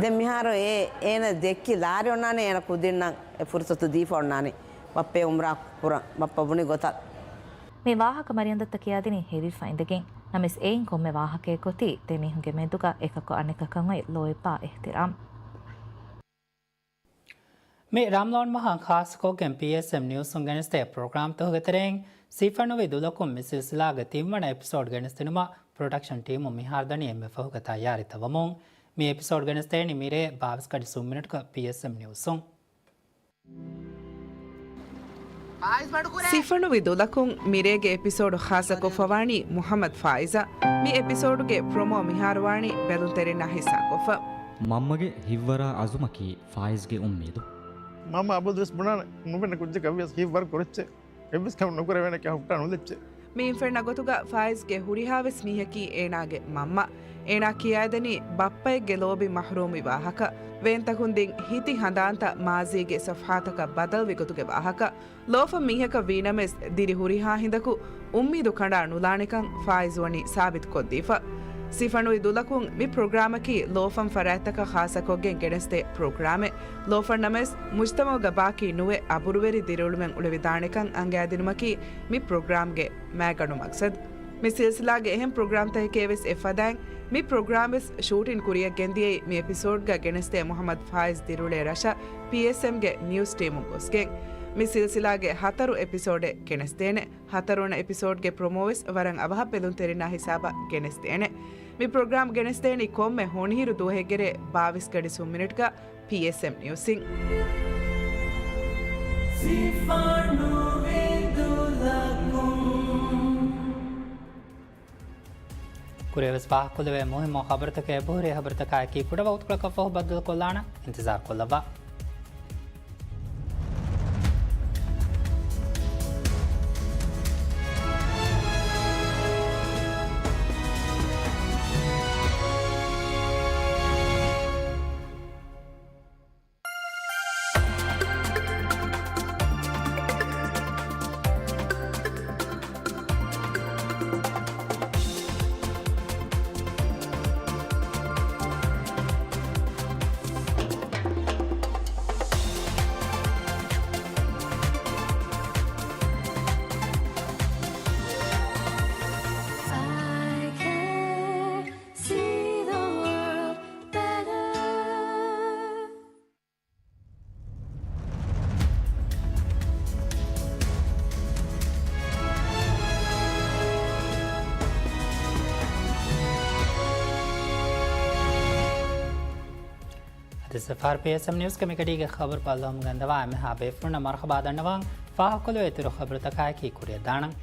ދެން މިހާރު އޭ، އޭނަ ދެއްކި ލާރި އޮންނާނެ އޭނަ ކުދިންނަށް އެ ފުރުސަތު ދީފަ އޮންނާނެ. ބައްޕަ އުމްރާ ކުރަން، ބައްޕަ ބުނި ގޮތަށް. މި ވާހަކަ މަރިޔަން ދައްތަ ކިޔާދިނީ ހެވިފަ އިނދެގެން. ނަމަވެސް އެއިން ކޮންމެ ވާހަކައެއް އޮތީ ދެ މީހުންގެ މެދުގަ އެކަކު އަނެކަކަށް އޮތް ލޯތްބާ އިޙްތިރާމް. މި ރަމަޟާން މަހަށް ޚާއްޞަކޮށްގެން ޕީއެސްއެމް ނިއުސުން ގެނެސްދޭ ޕްރޮގްރާމްތަކުގެ ތެރެއިން ސީފަންނުވި ދުލަކުން މި ސިލްސިލާގެ ތިންވަނަ އެޕިސޯޑް ގެނެސްދިނުމަށް ޕްރޮޑަކްޝަން ޓީމުން މިހާރު ދަނީ އެންމެ ފަހުގަ ތައްޔާރީތައް ވަމުން. މި އެޕިސޯޑް ގެނެސްދޭނީ މިރޭ ބާވީސް ގަޑި ސުން މިނެޓްގަ ޕީއެސްއެމް ނިއުސުން. ސީފަންނުވި ދުލަކުން މިރޭގެ އެޕިސޯޑު ޚާއްޞަކޮށްފަވާނީ މުޙައްމަދު ފާއިޒަށް. މި އެޕިސޯޑުގެ ޕްރޮމޯ މިހާރުވާނީ ބެލުންތެރިންނާ ހިއްސާކޮށްފަ. މަންމަގެ ހިތްވަރާ އަޒުމަކީ ފާއިޒްގެ އުއްމީދު. މަންމަ އަބަދުވެސް ބުނާނެ، ނުބުނެ ކުއްޖަކަށް ވިޔަސް ހިތްވަރު ކުރެއްޗޭ. އެއްވެސް ކަމެއް ނުކުރެވޭނެ ކަހުއްޓާ ނުލެއްޗޭ. މިއިން ފެންނަ ގޮތުގަ ފާއިޒްގެ ހުރިހާވެސް މީހަކީ އޭނާގެ މަންމަ. އޭނާ ކިޔައިދެނީ ބައްޕައެއްގެ ލޯބި މަޙްރޫމްވި ވާހަކަ. ވޭންތަކުން ދިން ހިތި ހަނދާންތައް މާޒީގެ ޞަފްޙާތަކަށް ބަދަލުވި ގޮތުގެ ވާހަކަ. ލޯފަން މީހަކަށް ވީނަމަވެސް، ދިރި ހުރިހާ ހިނދަކު އުއްމީދު ކަނޑާ ނުލާނެކަން ފާއިޒް ވަނީ ސާބިތުކޮށްދީފަ. ސީފަންނުވި ދުލަކުން މި ޕްރޮގްރާމަކީ ލޯފަން ފަރާތްތަކަށް ޚާއްޞަކޮށްގެން ގެނެސްދޭ ޕްރޮގްރާމެއް. ލޯފަން ނަމަވެސް، މުޖްތަމަޢުގަ ބާކީ ނުވެ އަބުރުވެރި ދިރިއުޅުމެއް އުޅެވިދާނެކަން އަންގައިދިނުމަކީ މި ޕްރޮގްރާމްގެ މައިގަނޑު މަގްސަދު. މި ސިލްސިލާގެ އެހެން ޕްރޮގްރާމްތަކެކޭވެސް އެއްފަދައިން، މި ޕްރޮގްރާމްވެސް ޝޫޓިން ކުރިއަށް ގެންދިޔައީ މި އެޕިސޯޑްގަ ގެނެސްދޭ މުޙައްމަދު ފާއިޒް ދިރިއުޅޭ ރަށަށް ޕީއެސްއެމްގެ ނިއުސް ޓީމުން ގޮސްގެން. މި ސިލްސިލާގެ ހަތަރު އެޕިސޯޑެއް ގެނެސްދޭނެ. ހަތަރުވަނަ އެޕިސޯޑްގެ ޕްރޮމޯވެސް ވަރަށް އަވަހަށް ބެލުންތެރިންނާ ހިސާބަށް ގެނެސްދޭނެ. މި ޕްރޮގްރާމް ގެނެސްދޭނީ ކޮންމެ ހޮނިހިރު ދުވަހެއްގެރޭ ބާވީސް ގަޑި ސުން މިނެޓްގަ ޕީއެސްއެމް ނިއުސްއިން. ކުރިއަށް ވެސް ފާހަގަކޮށްލެވޭ މުހިއްމު ޚަބަރުތަކެއް އެބަހުރި. ޚަބަރުތަކާއެކީ ކުޑަ ވަގުތުކޮޅަކަށްފަހު ބައްދަލުކޮށްލާނަން. އިންތިޒާރުކޮށްލައްވާ. ދެސަފާރ ޕީއެސްއެމް ނިއުސްގެ މިގަޑީގެ ޚަބަރު ބައްލަވަމުން ގެންދަވާ އެންމެހާ ބޭފުޅުންނަށް މަރުޙަބާ ދަންނަވަން. ފާހަގަކޮށްލުވޭ އިތުރު ޚަބަރުތަކާއެކީ ކުރިއަށް ދާނަން.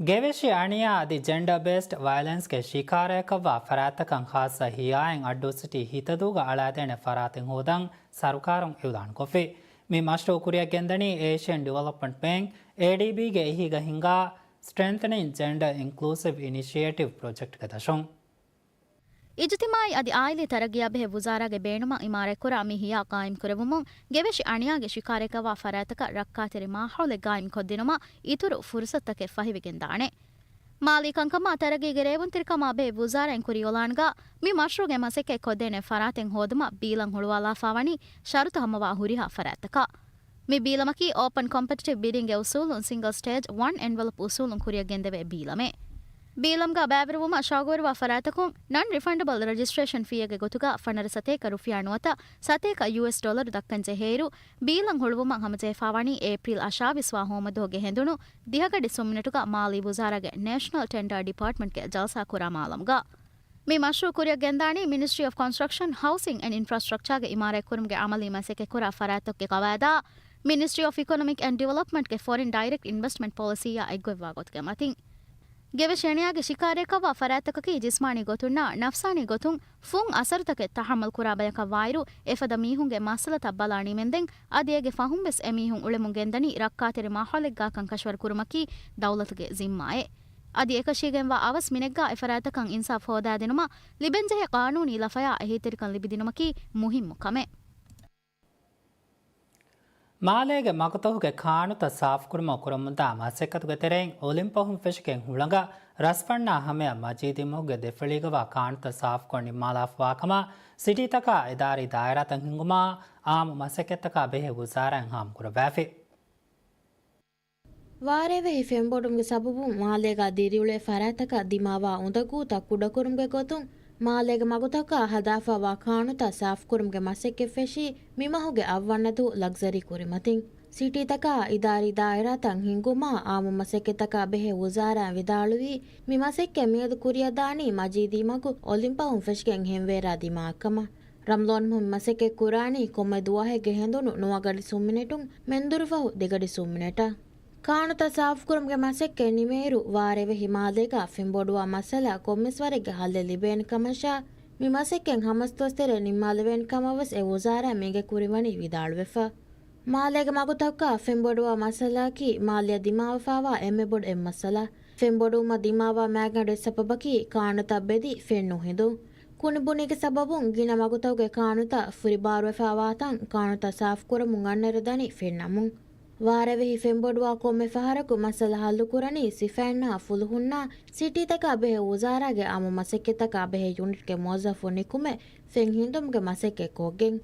ގެވެށި އަނިޔާ އަދި ޖެންޑަ ބޭސްޑް ވަޔަލެންސްގެ ޝިކާރައަކަށްވާ ފަރާތްތަކަށް ޚާއްޞަ ހިޔާއިން އައްޑޫ ސިޓީ ހިތަދޫގަ އަޅާދޭނެ ފަރާތެއް ހޯދަން ސަރުކާރުން އިއުލާންކޮށްފި. މި މަޝްރޫޢު ކުރިއަށް ގެންދަނީ އޭޝިއަން ޑިވެލޮޕްމަންޓް ބޭންކް، އޭޑީބީގެ އެހީގަ ހިނގާ ސްޓްރެންތަނިން ޖެންޑަ އިންކްލޫސިވް އިނިޝިއޭޓިވް ޕްރޮޖެކްޓްގެ ދަށުން. އިޖުތިމާޢީ އަދި އާއިލީ ތަރައްގީއާ ބެހޭ ވުޒާރާގެ ބޭނުމަށް އިމާރާތްކުރާ މި ހިޔާ ޤާއިމްކުރެވުމުން، ގެވެށި އަނިޔާގެ ޝިކާރައަކަށްވާ ފަރާތަކަށް ރައްކާތެރި މާހައުލެއް ގާއިމްކޮށްދިނުމަށް އިތުރު ފުރުޞަތުތަކެއް ފަހިވެގެންދާނެ. މާލީ ކަންކަމާ ތަރައްގީގެ ރޭވުންތެރިކަމާ ބެހޭ ވުޒާރާއިން ކުރި އިޢުލާންގަ، މި މަޝްރޫޢުގެ މަސައްކަތް ކޮށްދޭނެ ފަރާތެއް ހޯދުމަށް ބީލަން ހުޅުވާލާފާވަނީ ޝަރުތު ހަމަވާ ހުރިހާ ފަރާތްތަކަށް. މި ބީލަމަކީ އޯޕަން ކޮމްޕެޓިޓިވް ބިޑިންގގެ އުސޫލުން ސިންގަލް ސްޓޭޖް ވަން އެންވެލޮޕް އުސޫލުން ކުރިއަށް ގެންދެވޭ ބީލަމެއް. ބީލަމްގަ ބައިވެރިވުމަށް ޝައުގުވެރިވާ ފަރާތަކުން ނަން ރިފަންޑަބަލް ރަޖިސްޓްރޭޝަން ފީއެއްގެ ގޮތުގަ ފަނަރަ ސަތޭކަ ރުފިޔާ ނުވަތަ ސަތޭކަ ޔޫއެސް ޑޮލަރު ދައްކަން ޖެހޭއިރު، ބީލަން ހުޅުވުމަށް ހަމަޖެހިފާވަނީ އޭޕްރީލް އަށާވީސް ވާ ހޯމަދުވަހުގެ ހެނދުނު ދިހަގަޑި ސުންމިނެޓުގަ މާލީ ވުޒާރާގެ ނޭޝަނަލް ޓެންޑާ ޑިޕާޓްމަންޓްގެ ޖަލްސާ ކުރާ މާލަމްގަ. މި މަޝްރޫޢު ކުރިއަށް ގެންދާނީ މިނިސްޓްރީ އޮފް ކޮންސްޓްރަކްޝަން، ހައުސިން އެންޑް އިންފްރާސްޓްރަކްޗާގެ އިމާރާތްކުރުމުގެ އަމަލީ މަސައްކަތްކުރާ ފަރާތްތަކުގެ ގަވާއިދާ، މިނިސްޓްރީ އޮފް އިކޮނޮމިކް އެންޑް ޑިވެލޮޕްމަންޓްގެ ފޮރިން ޑައިރެކްޓް އިންވެސްޓްމަންޓް ޕޮލިސީއާ އެއްގޮތްވާ ގޮތުގެ މަތިން. ގެވެށި އަނިޔާގެ ޝިކާރައަކަށްވާ ފަރާތްތަކަކީ ޖިސްމާނީ ގޮތުންނާ ނަފްސާނީ ގޮތުން ފުން އަސަރުތަކެއް ތަޙައްމަލް ކުރާ ބަޔަކަށް ވާއިރު، އެފަދަ މީހުންގެ މައްސަލަތައް ބަލާ ނިމެންދެން، އަދި އޭގެ ފަހުން ވެސް އެމީހުން އުޅެމުން ގެންދަނީ ރައްކާތެރި މާހައުލެއްގާކަން ކަށަވަރު ކުރުމަކީ ދައުލަތުގެ ޒިންމާއެއް. އަދި އެކަށީގެންވާ އަވަސް މިނެއްގާ އެފަރާތްތަކަށް އިންސާފް ހޯދާދިނުމަށް ލިބެންޖެހޭ ޤާނޫނީ ލަފަޔާ އެހީތެރިކަން ލިބިދިނުމަކީ މުހިއްމު ކަމެއް. މާލޭގެ މަގުތަކުގެ ކާނުތައް ސާފުކުރުމަށް ކުރަމުންދާ މަސައްކަތުގެ ތެރެއިން އޮލިމްޕަހުން ފެށިގެން ހުޅަނގަ ރަސްފަންނާ ހަމަޔަށް މަޖީދީމަގުގެ ދެފުޅީގަވާ ކާނުތައް ސާފުކޮށް ނިންމާލާފަވާކަމަށް ސިޓީތަކާ އިދާރީ ދާއިރާތައް ހިންގުމާ އާއްމު މަސައްކަތްތަކާ ބެހޭ ވުޒާރާއިން ހާމަކުރައްވާފި. ވާރޭވެހި ފެންބޮޑުވުމުގެ ސަބަބުން މާލޭގަ ދިރިއުޅޭ ފަރާތްތަކަށް ދިމާވާ އުނދަގޫތައް ކުޑަކުރުމުގެ ގޮތުން، މާލޭގެ މަގުތަކަށް ހަދާފައިވާ ކާނުތައް ސާފުކުރުމުގެ މަސައްކަތް ފެށީ މިމަހުގެ އަށްވަންނަދޫ ލަގްޒަރީ ކުރިމަތިން. ސިޓީތަކާ އިދާރީ ދާއިރާތައް ހިންގުމާ އާއްމު މަސައްކަތްތަކާ ބެހޭ ވުޒާރާއިން ވިދާޅުވީ، މި މަސައްކަތް މިއަދު ކުރިއަށްދާނީ މަޖީދީމަގު އޮލިމްޕަހުން ފެށިގެން ހެންވޭރާ ދިމާއަށްކަމަށް. ރަމްޟާންމަހު މި މަސައްކަތް ކުރާނީ ކޮންމެ ދުވަހެއްގެ ހެނދުނު ނުވަ ގަޑި ސުންމިނެޓުން މެންދުރުފަހު ދެގަޑި ސުންމިނެޓަށް. ކާނުތައް ސާފުކުރުމުގެ މަސައްކަތް ނިމޭއިރު، ވާރޭވެހި މާލޭގަ ފެންބޮޑުވާ މައްސަލަ ކޮންމެސް ވަރެއްގެ ހައްލެއް ލިބޭނެ ކަމަށާ، މި މަސައްކަތް ހަމަސްދުވަސް ތެރޭ ނިންމާލެވޭނެ ކަމަށް ވެސް އެ ވުޒާރާ މީގެ ކުރިން ވަނީ ވިދާޅުވެފަ. މާލޭގެ މަގުތަކުގަ ފެންބޮޑުވާ މައްސަލައަކީ މާލެއަށް ދިމާވެފައިވާ އެންމެ ބޮޑު އެއް މައްސަލަ. ފެންބޮޑުވުމަށް ދިމާވާ މައިގަނޑު އެއް ސަބަބަކީ ކާނުތައް ބެދި ފެން ނުހިނދުން. ކުނިބުނީގެ ސަބަބުން ގިނަ މަގުތަކުގެ ކާނުތައް ފުރިބާރުވެފައިވާތަން ކާނުތައް ސާފުކުރަމުން އަންނައިރު ދަނީ ފެން ނަމުން. ވާރޭވެހި ފެންބޮޑުވާ ކޮންމެ ފަހަރަކު މައްސަލަ ހައްލުކުރަނީ ސިފައިންނާ ފުލުހުންނާ ސިޓީތަކާ ބެހޭ ވުޒާރާގެ އާއްމު މަސައްކަތްތަކާ ބެހޭ ޔުނިޓްގެ މުވައްޒަފުން ނިކުމެ ފެން ހިންދުމުގެ މަސައްކަތް ކޮށްގެން.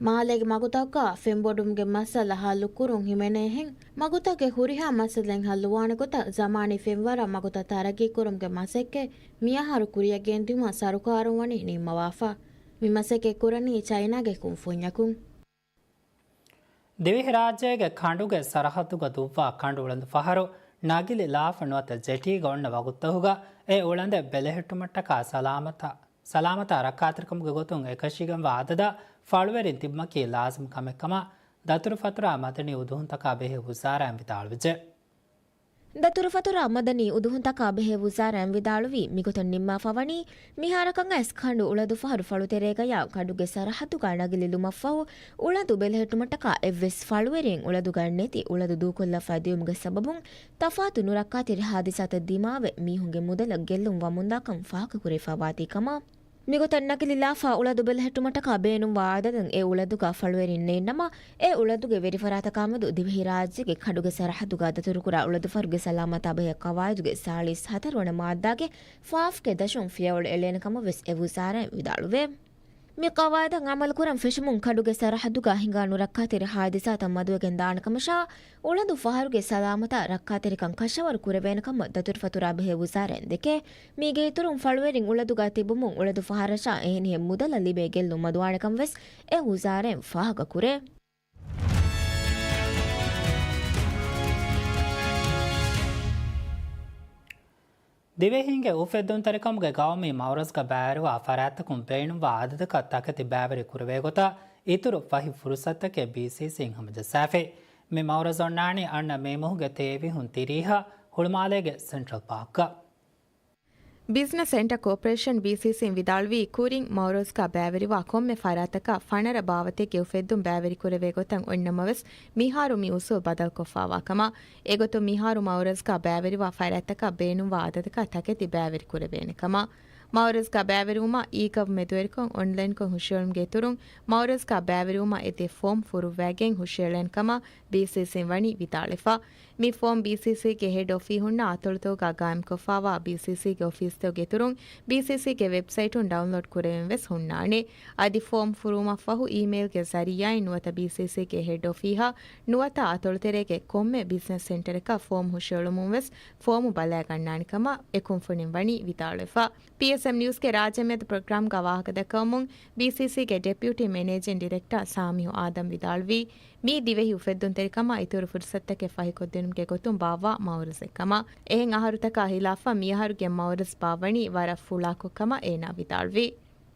މާލޭގެ މަގުތަކުގަ ފެންބޮޑުވުމުގެ މައްސަލަ ހައްލުކުރުން ހިމެނޭހެން، މަގުތަކުގެ ހުރިހާ މައްސަލައިން ހައްލުވާނެ ގޮތަށް ޒަމާނީ ފެންވަރަށް މަގުތައް ތަރައްގީކުރުމުގެ މަސައްކަތް މިއަހަރު ކުރިއަށް ގެންދިއުމަށް ސަރުކާރުން ވަނީ ނިންމަވާފަ. މި މަސައްކަތް ކުރަނީ ޗައިނާގެ ކުންފުންޏަކުން. ދިވެހިރާއްޖޭގެ ކަނޑުގެ ސަރަހައްދުގަ ދުއްވާ ކަނޑު އުޅަނދު ފަހަރު ނަގިލި ލާފަ ނުވަތަ ޖެޓީގަ އޮންނަ ވަގުތުތަކުގަ އެ އުޅަނދެއް ބެލެހެއްޓުމަށްޓަކާ ސަލާމަތާ، ސަލާމަތާ ރައްކާތެރިކަމުގެ ގޮތުން އެކަށީގެންވާ އަދަދަށް ފަޅުވެރިން ތިބުމަކީ ލާޒިމް ކަމެއް ކަމަށް ދަތުރުފަތުރާ މަދަނީ އުދުހުންތަކާ ބެހޭ ވުޒާރާއިން ވިދާޅުވެއްޖެ. ދަތުރުފަތުރާ މަދަނީ އުދުހުންތަކާ ބެހޭ ވުޒާރާއިން ވިދާޅުވީ، މިގޮތަށް ނިންމާފަ ވަނީ، މިހާރަކަށް އައިސް ކަނޑު އުޅަދު ފަހަރު ފަޅުތެރޭގަޔާ ކަނޑުގެ ސަރަހައްދުގަ ނަގިލި ލުމަށްފަހު، އުޅަނދު ބެލެހެއްޓުމަށްޓަކާ އެއްވެސް ފަޅުވެރިން އުޅަދުގަ ނެތި އުޅަދު ދޫކޮށްލާފަ ދިޔުމުގެ ސަބަބުން، ތަފާތު ނުރައްކާތެރި ހާދިސާތައް ދިމާވެ، މީހުންގެ މުދަލަށް ގެއްލުން ވަމުންދާކަން ފާހަގަކުރެވިފައިވާތީ ކަމަށް. މިގޮތަށް ނަގިލި ލާފަ އުޅަދު ބެލެހެއްޓުމަށްޓަކާ ބޭނުންވާ އަދަދަށް އެ އުޅަދުގަ ފަޅުވެރިން ނެތްނަމަ، އެ އުޅަދުގެ ވެރިފަރާތަކާމެދު ދިވެހިރާއްޖޭގެ ކަނޑުގެ ސަރަހައްދުގަ ދަތުރުކުރާ އުޅަދުފަހަރުގެ ސަލާމަތާ ބެހޭ ޤަވާއިދުގެ ސާޅީސް ހަތަރު ވަނަ މާއްދާގެ ފާފްގެ ދަށުން ފިޔަވަޅު އެޅޭނެ ކަމަށް ވެސް އެ ވުޒާރާއިން ވިދާޅުވޭ. މި ޤަވާއިދަށް ޢަމަލުކުރަން ފެށުމުން ކަނޑުގެ ސަރަހައްދުގަ ހިނގާ ނުރައްކާތެރި ހާދިސާތައް މަދުވެގެން ދާނެ ކަމަށާ، އުޅަނދު ފަހަރުގެ ސަލާމަތާ ރައްކާތެރިކަން ކަށަވަރު ކުރެވޭނެ ކަމަށް ދަތުރުފަތުރާ ބެހޭ ވުޒާރާއިން ދެކޭ. މީގެ އިތުރުން ފަޅުވެރިން އުޅަދުގަ ތިބުމުން އުޅަދު ފަހަރަށާ އެހެނިހެން މުދަލަށް ލިބޭ ގެއްލުން މަދުވާނެ ކަން ވެސް އެ ވުޒާރާއިން ފާހަގަ ކުރޭ. ދިވެހިންގެ އުފެއްދުންތެރިކަމުގެ ގައުމީ މައުރަޒްގަ ބައިވެރިވާ ފަރާތްތަކުން ބޭނުންވާ އަދަދަކަށް ތަކެތި ބައިވެރި ކުރެވޭ ގޮތަށް އިތުރު ފަހި ފުރުސަތުތަކެއް ބީސީސީން ހަމަޖައްސާފި. މި މައުރަޒް އޮންނާނީ އަންނަ މޭ މަހުގެ ތޭވިހުން ތިރީހަށް ހުޅުމާލޭގެ ސެންޓްރަލް ޕާކްގަ. ބިޒްނަސް ސެންޓަރ ކޯޕަރޭޝަން، ބީސީސީން ވިދާޅުވީ، ކުރިން މައުރަޒްގަ ބައިވެރިވާ ކޮންމެ ފަރާތަކަށް ފަނަރަ ބާވަތެއްގެ އުފެއްދުން ބައިވެރިކުރެވޭ ގޮތަށް އޮތްނަމަވެސް، މިހާރު މި އުސޫލް ބަދަލުކޮށްފާވާ ކަމަށް. އެގޮތުން މިހާރު މައުރަޒްގަ ބައިވެރިވާ ފަރާތްތަކަށް ބޭނުންވާ އަދަދަކަށް ތަކެތި ބައިވެރި ކުރެވޭނެ ކަމަށް. މައުރަޒްގަ ބައިވެރިވުމަށް އީ ގަވް މެދުވެރިކޮށް އޮންލައިންކޮށް ހުށައެޅުމުގެ އިތުރުން، މައުރަޒްގަ ބައިވެރިވުމަށް އެދޭ ފޯމް ފުރުއްވައިގެން ހުށައެޅޭނެ ކަމަށް ބީސީސީން ވަނީ ވިދާޅުވެފަ. މި ފޯމް ބީސީސީގެ ހެޑް އޮފީހުންނާ އަތޮޅުތަކުގަ ގާއިމްކޮށްފާވާ ބީސީސީގެ އޮފީސްތަކުގެ އިތުރުން، ބީސީސީގެ ވެބްސައިޓުން ޑައުންލޯޑް ކުރެވެން ވެސް ހުންނާނެ. އަދި ފޯމް ފުރުވުމަށްފަހު އީމެއިލްގެ ޒަރީއާއިން ނުވަތަ ބީސީސީގެ ހެޑް އޮފީހަށް ނުވަތަ އަތޮޅުތެރޭގެ ކޮންމެ ބިޒްނަސް ސެންޓަރަކަށް ފޯމް ހުށައެޅުމުން ވެސް ފޯމު ބަލައިގަންނާނެ ކަމަށް އެ ކުންފުނިން ވަނީ ވިދާޅުވެފަ. ޕީއެސްއެމް ނިއުސްގެ ރާއްޖެ މިއަދު ޕްރޮގްރާމްގަ ވާހަކަދައްކަވަމުން، ބީސީސީގެ ޑެޕިއުޓީ މެނޭޖިން ޑިރެކްޓަރ ސާމިހު އާދަމް ވިދާޅުވީ، މީ ދިވެހި އުފެއްދުންތެރިކަމަށް އިތުރު ފުރުސަތުތަކެއް ފަހިކޮށްދިނުމުގެ ގޮތުން ބާއްވާ މައުރަޒެއް ކަމަށް. އެހެން އަހަރުތަކާ ހިލާފަށް މިއަހަރުގެ މައުރަޒް ބާއްވަނީ ވަރަށް ފުޅާކޮށް ކަމަށް އޭނާ ވިދާޅުވީ.